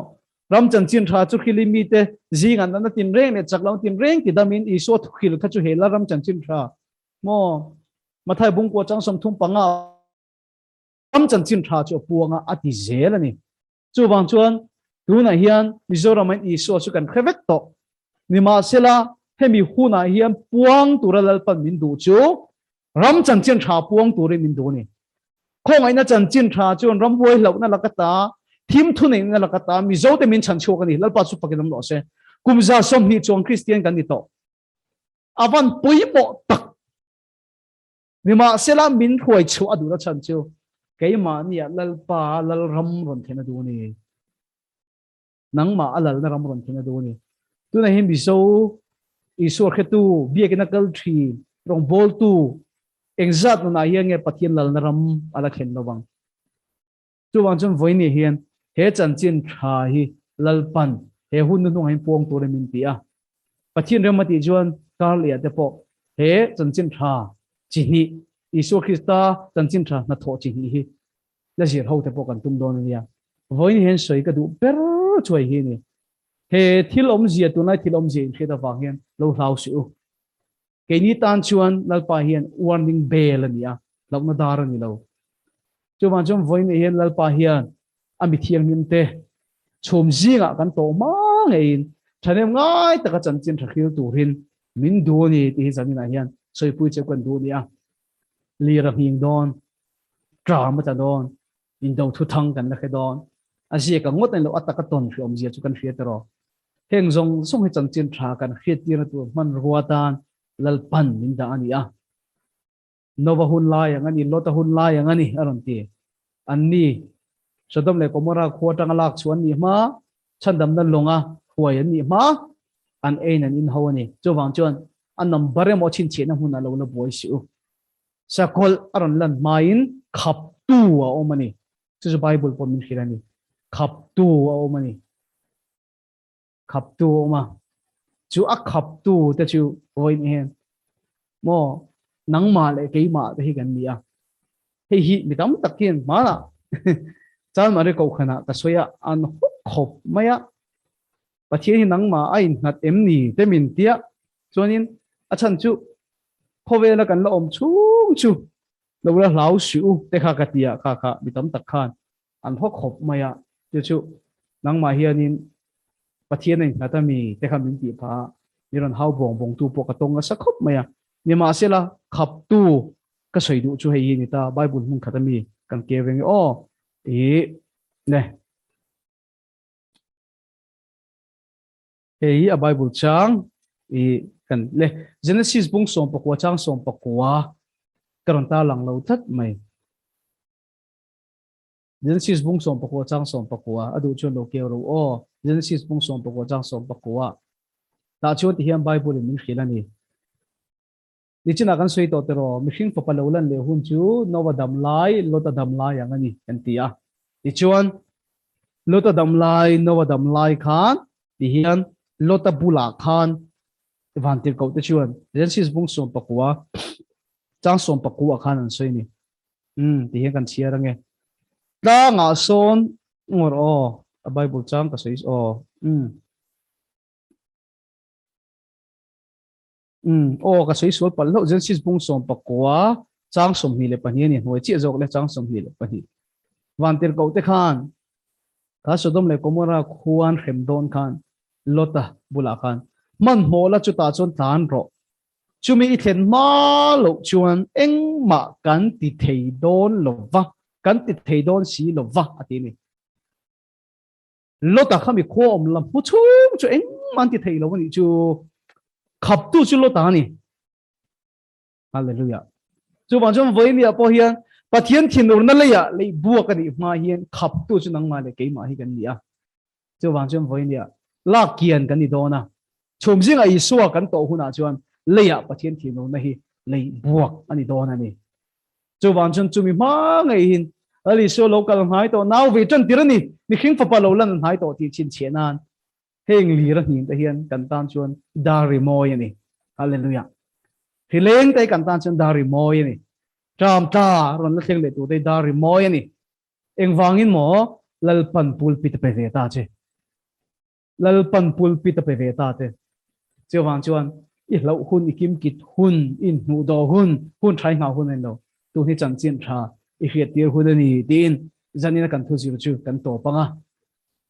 Ram chanchin tha chu hril i mite zingah natna tinreng leh chak lohna tinreng ti damin Isua thuhril kha chu he Lalram chanchin tha maw? Mathai bungkua chang 35 ram chanchin tha chu a puang a, a ti zel a ni. Chuvang chuan tunah hian Mizoram in Isua chu kan hre vek tawh. Nimahsela hemi hunah hian puang tura Lalpan min duh chu ram chanchin tha puang turin min duh a ni. Khawngaihna chanchin tha chuan ramhuai hlauhna laka ta, thim thuneihna laka ta Mizote min chhan chhuak a ni. Lalpa chu fakin awm rawh se. Kum 20 chuang Kristian kan ni tawh. A van pawimawh tak. Nimahsela min hruai chhuah a duhna chhan chu keimahnia Lalpa Lalram rawn thlen a duh a ni. Nangmah a lalna ram rawn thlen a duh a ni. Tunah hian Mizo Isua hretu, biakina kal thin, rawngbawltu engzat nunah hian nge Pathian lalna ram a la thlen lovang? Chuvang chuan vawiin hian he chanchin tha hi Lalpan he hun hnuhnungah hian puang turin min ti a. Pathian rem a tih chuan Karleh te pawh he chanchin tha chi hnih, Isua Krista chanchin tha hnathawh chi hnih hi la zir ho te pawh kan tum dawn a nia. Vawiin hian sawi ka duh ber chuai hi a ni. He thil awmzia, tunlai thil awmzia inhriat avang hian lo hlau suh u. Keini tan chuan Lalpa hian warning bell a ni a, hlauhna dar a ni lo. Chuvang chuan vawiin hian Lalpa hian a mi thianghlim te chhum zingah kan tawh hma ngeiin thahnem ngai taka chanchin tha hril turin min duh a ni tih hi zaninah hian sawipui cheu kan duh a ni a. Lir a nghing dawn, tram a tla dawn, indo thuthang kan la hre dawn. A ziak ang ngawt a ni lo, a taka tawn hriawm zia chu kan hria tiraw. Heng zawng zawng hi chanchin tha kan hriattirna tur hmanrua tan Lalpan min dah a ni a. Nova hun lai ang a ni, Lota hun lai ang a ni, a rawn ti. Anni, Sodom leh Gomorra khua atanga lak chhuah an nih hma, chhandamna lawnga huai an nih hma, an ein an inho a ni. Chuvang chuan a number emaw chhinchhiahna hmun a lo la buai si u. Sakawlh a rawn lan hmain khaptu a awm a ni. Chu chu Bible pawh min hrilh a ni. Khaptu a awm a ni. Khaptu a awm a. Chu a khaptu te chu vawiin hian maw nangmah leh keimah te hi kan ni a. Hei hi mi tam tak hian hmanah Chalmari kohhranah ka sawi a, an hawk khawp mai a. Pathian hi nangmah a innghat em ni te min tia. Chuanin a chhan chu khawvela kan la awm chhung chu lo la hlau suh u te kha ka ti a, kha kha mi tam tak khan an haw khawp mai a, chu chu nangmah hianin Pathian a innghat a mi te kha min tih phah a, mi rawn hau bawng bawngtu pawh ka tawng nasa khawp mai a, nimahsela khaptu ka sawi duh chu hei hi a ni ta, Bible hmun khat a mi kan ke veng i aw i ne. Hei hi a Bible chang i kan le Genesis bung 19 chang 19 ka rawn tarlang lo tlat mai. Genesis bung 19 chang 19 a duh chuan lo keu ro aw. Genesis bung 19 chang 19 tah chuan ti hian Bible in min hrilh a ni. Nichinah kan sawi tawh tiraw, mihring fapa lo lan leh hun chu Noah dam lai, Lota dam lai ang a ni kan ti a. Tichuan, Lota dam lai, Noah dam lai khan ti hian Lota bulah khan vantirhkoh te chuan Genesis bung 19 chang 19 ah khan an sawi a ni. Umm ti hian kan chhiar ange. Tlangah sawn ngawr aw, a Bible chang ka sawi aw. Umm. Umm, aw ka sawi sual palh hlauh, Genesis bung 19 chang 22 a ni, hnuai chiah zawk le chang 22. Vantirhkoh te khan kha Sodom leh Gomorrah khuan hrem dawn khan Lota bulah khan hmanhmawh la chutah chuan tlan rawh, chumi i thlen hma loh chuan engmah kan ti thei dawn lo va, kan ti thei dawn si lo va a ti a ni. Lota kha mi khua awm lam hmu chhung chu engmah an ti thei lo a nih chu. Khaptu chu Lota a ni. Hallelujah. Chuvang chuan vawinia pawh hian Pathian thinurna leiah lei buak a nih hma hian khaptu chu nangmah leh keimah hi kan ni a. Chuvang chuan vawinia lak kian kan ni dawn a. Chhum zingah Isua kan tawh hunah chuan leiah Pathian thinurna hi lei buak a ni dawn a ni. Chuvang chuan chumi hma ngeihin Lal Isua lo kal hnai tawh nau ve tan tir a ni, mihring fapa lo lan hnai tawh tih chhinchhiah nan heng lir a hnin te hian kan tan chuan dar ri mawi a ni. Hallelujah. Hri leng te kan tan chuan dar ri mawi a ni. Tram tla rawn la thleng leh tur te dar ri mawi a ni. Engvangin maw Lalpan pulpit a pe ve ta che. Lalpan pulpit a pe ve ta te. Chuvang chuan i hlauh hun, i kimkit hun, i inhnuh dawh hun, hun tha i nghah hun a ni lo. Tun hi chanchin tha i hriattir hun a ni tiin zanina kan thu zir chu kan tawp ang a.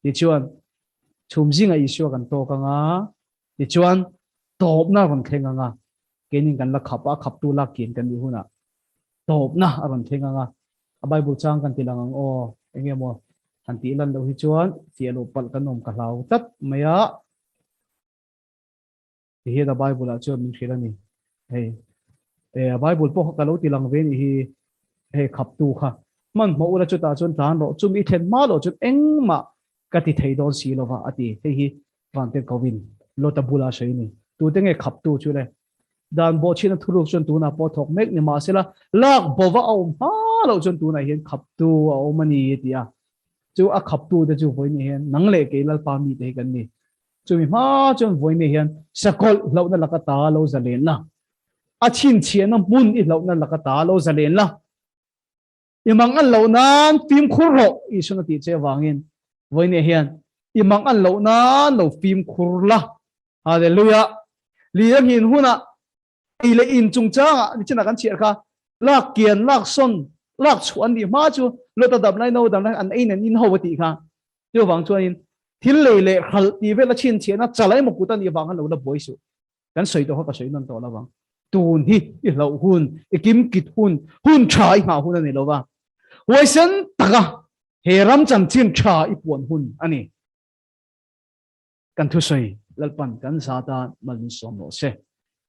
Tichuan chhum zingah Isua kan tawk ang a, tichuan tawpna a rawn thleng ang a, keinin kan la khap a, khaptu lak kian kan nih hunah tawpna a rawn thleng ang a, a Bible chang kan ti lang ang aw, eng nge maw han tih lan loh hi chuan fiah loh palh kan awm ka hlau tlat mai a. Ti hian a Bible ah chuan min hrilh a ni. Hei, e, a Bible pawh kha ka lo ti lang ve nih hi, hei khaptu kha. Hmanhmawh ula chutah chuan tlan rawh, chumi i thlen hma loh chuan engmah ka ti thei dawn si lova a ti. Hei hi Vantir Kovin Lota bula sawi a ni. Tute nge khaptu chu le? Dan bawhchhin a thuruk chuan tunah pawh thawk mek ni mahsela lak bova a awm hma loh chuan tunah hian khaptu a awm a ni a ti a. Chu a khaptu te chu vawiin hian nang leh kei Lalpa mite hi kan ni. Chumi hma chuan vawiin hian sakawlh hlauhna laka ta lo zalen la, a chhinchhiahna hmun i hlauhna laka ta lo zalen la, I mang an loh nan fimkhur rawh Isuan a tih che avangin vawiin hian i mang an loh nan lo fimkhur la. Hallelujah! Li a nghin hunah ei leh in chungchangah nichinah kan chhiar kha lak kian, lak sawn, lak chhuah an nih hma chu Lota dam lai, Noa dam lai an ei nen in ho a tih kha. Chuvang chuanin thil lei leh hralh tih vel a chhinchhiahna chalai emaw kut a nih vang khan lo la buai suh. Kan sawi tawh kha ka sawi nawn tawh lo ang. Tun hi i hlauh hun, i kimkit hun, hun tha i nghah hun a ni lo va. Huaisen taka he ram chanchin tha i puan hun a ni. Kan thusawi Lalpan kan zata mal min sawm rawh se.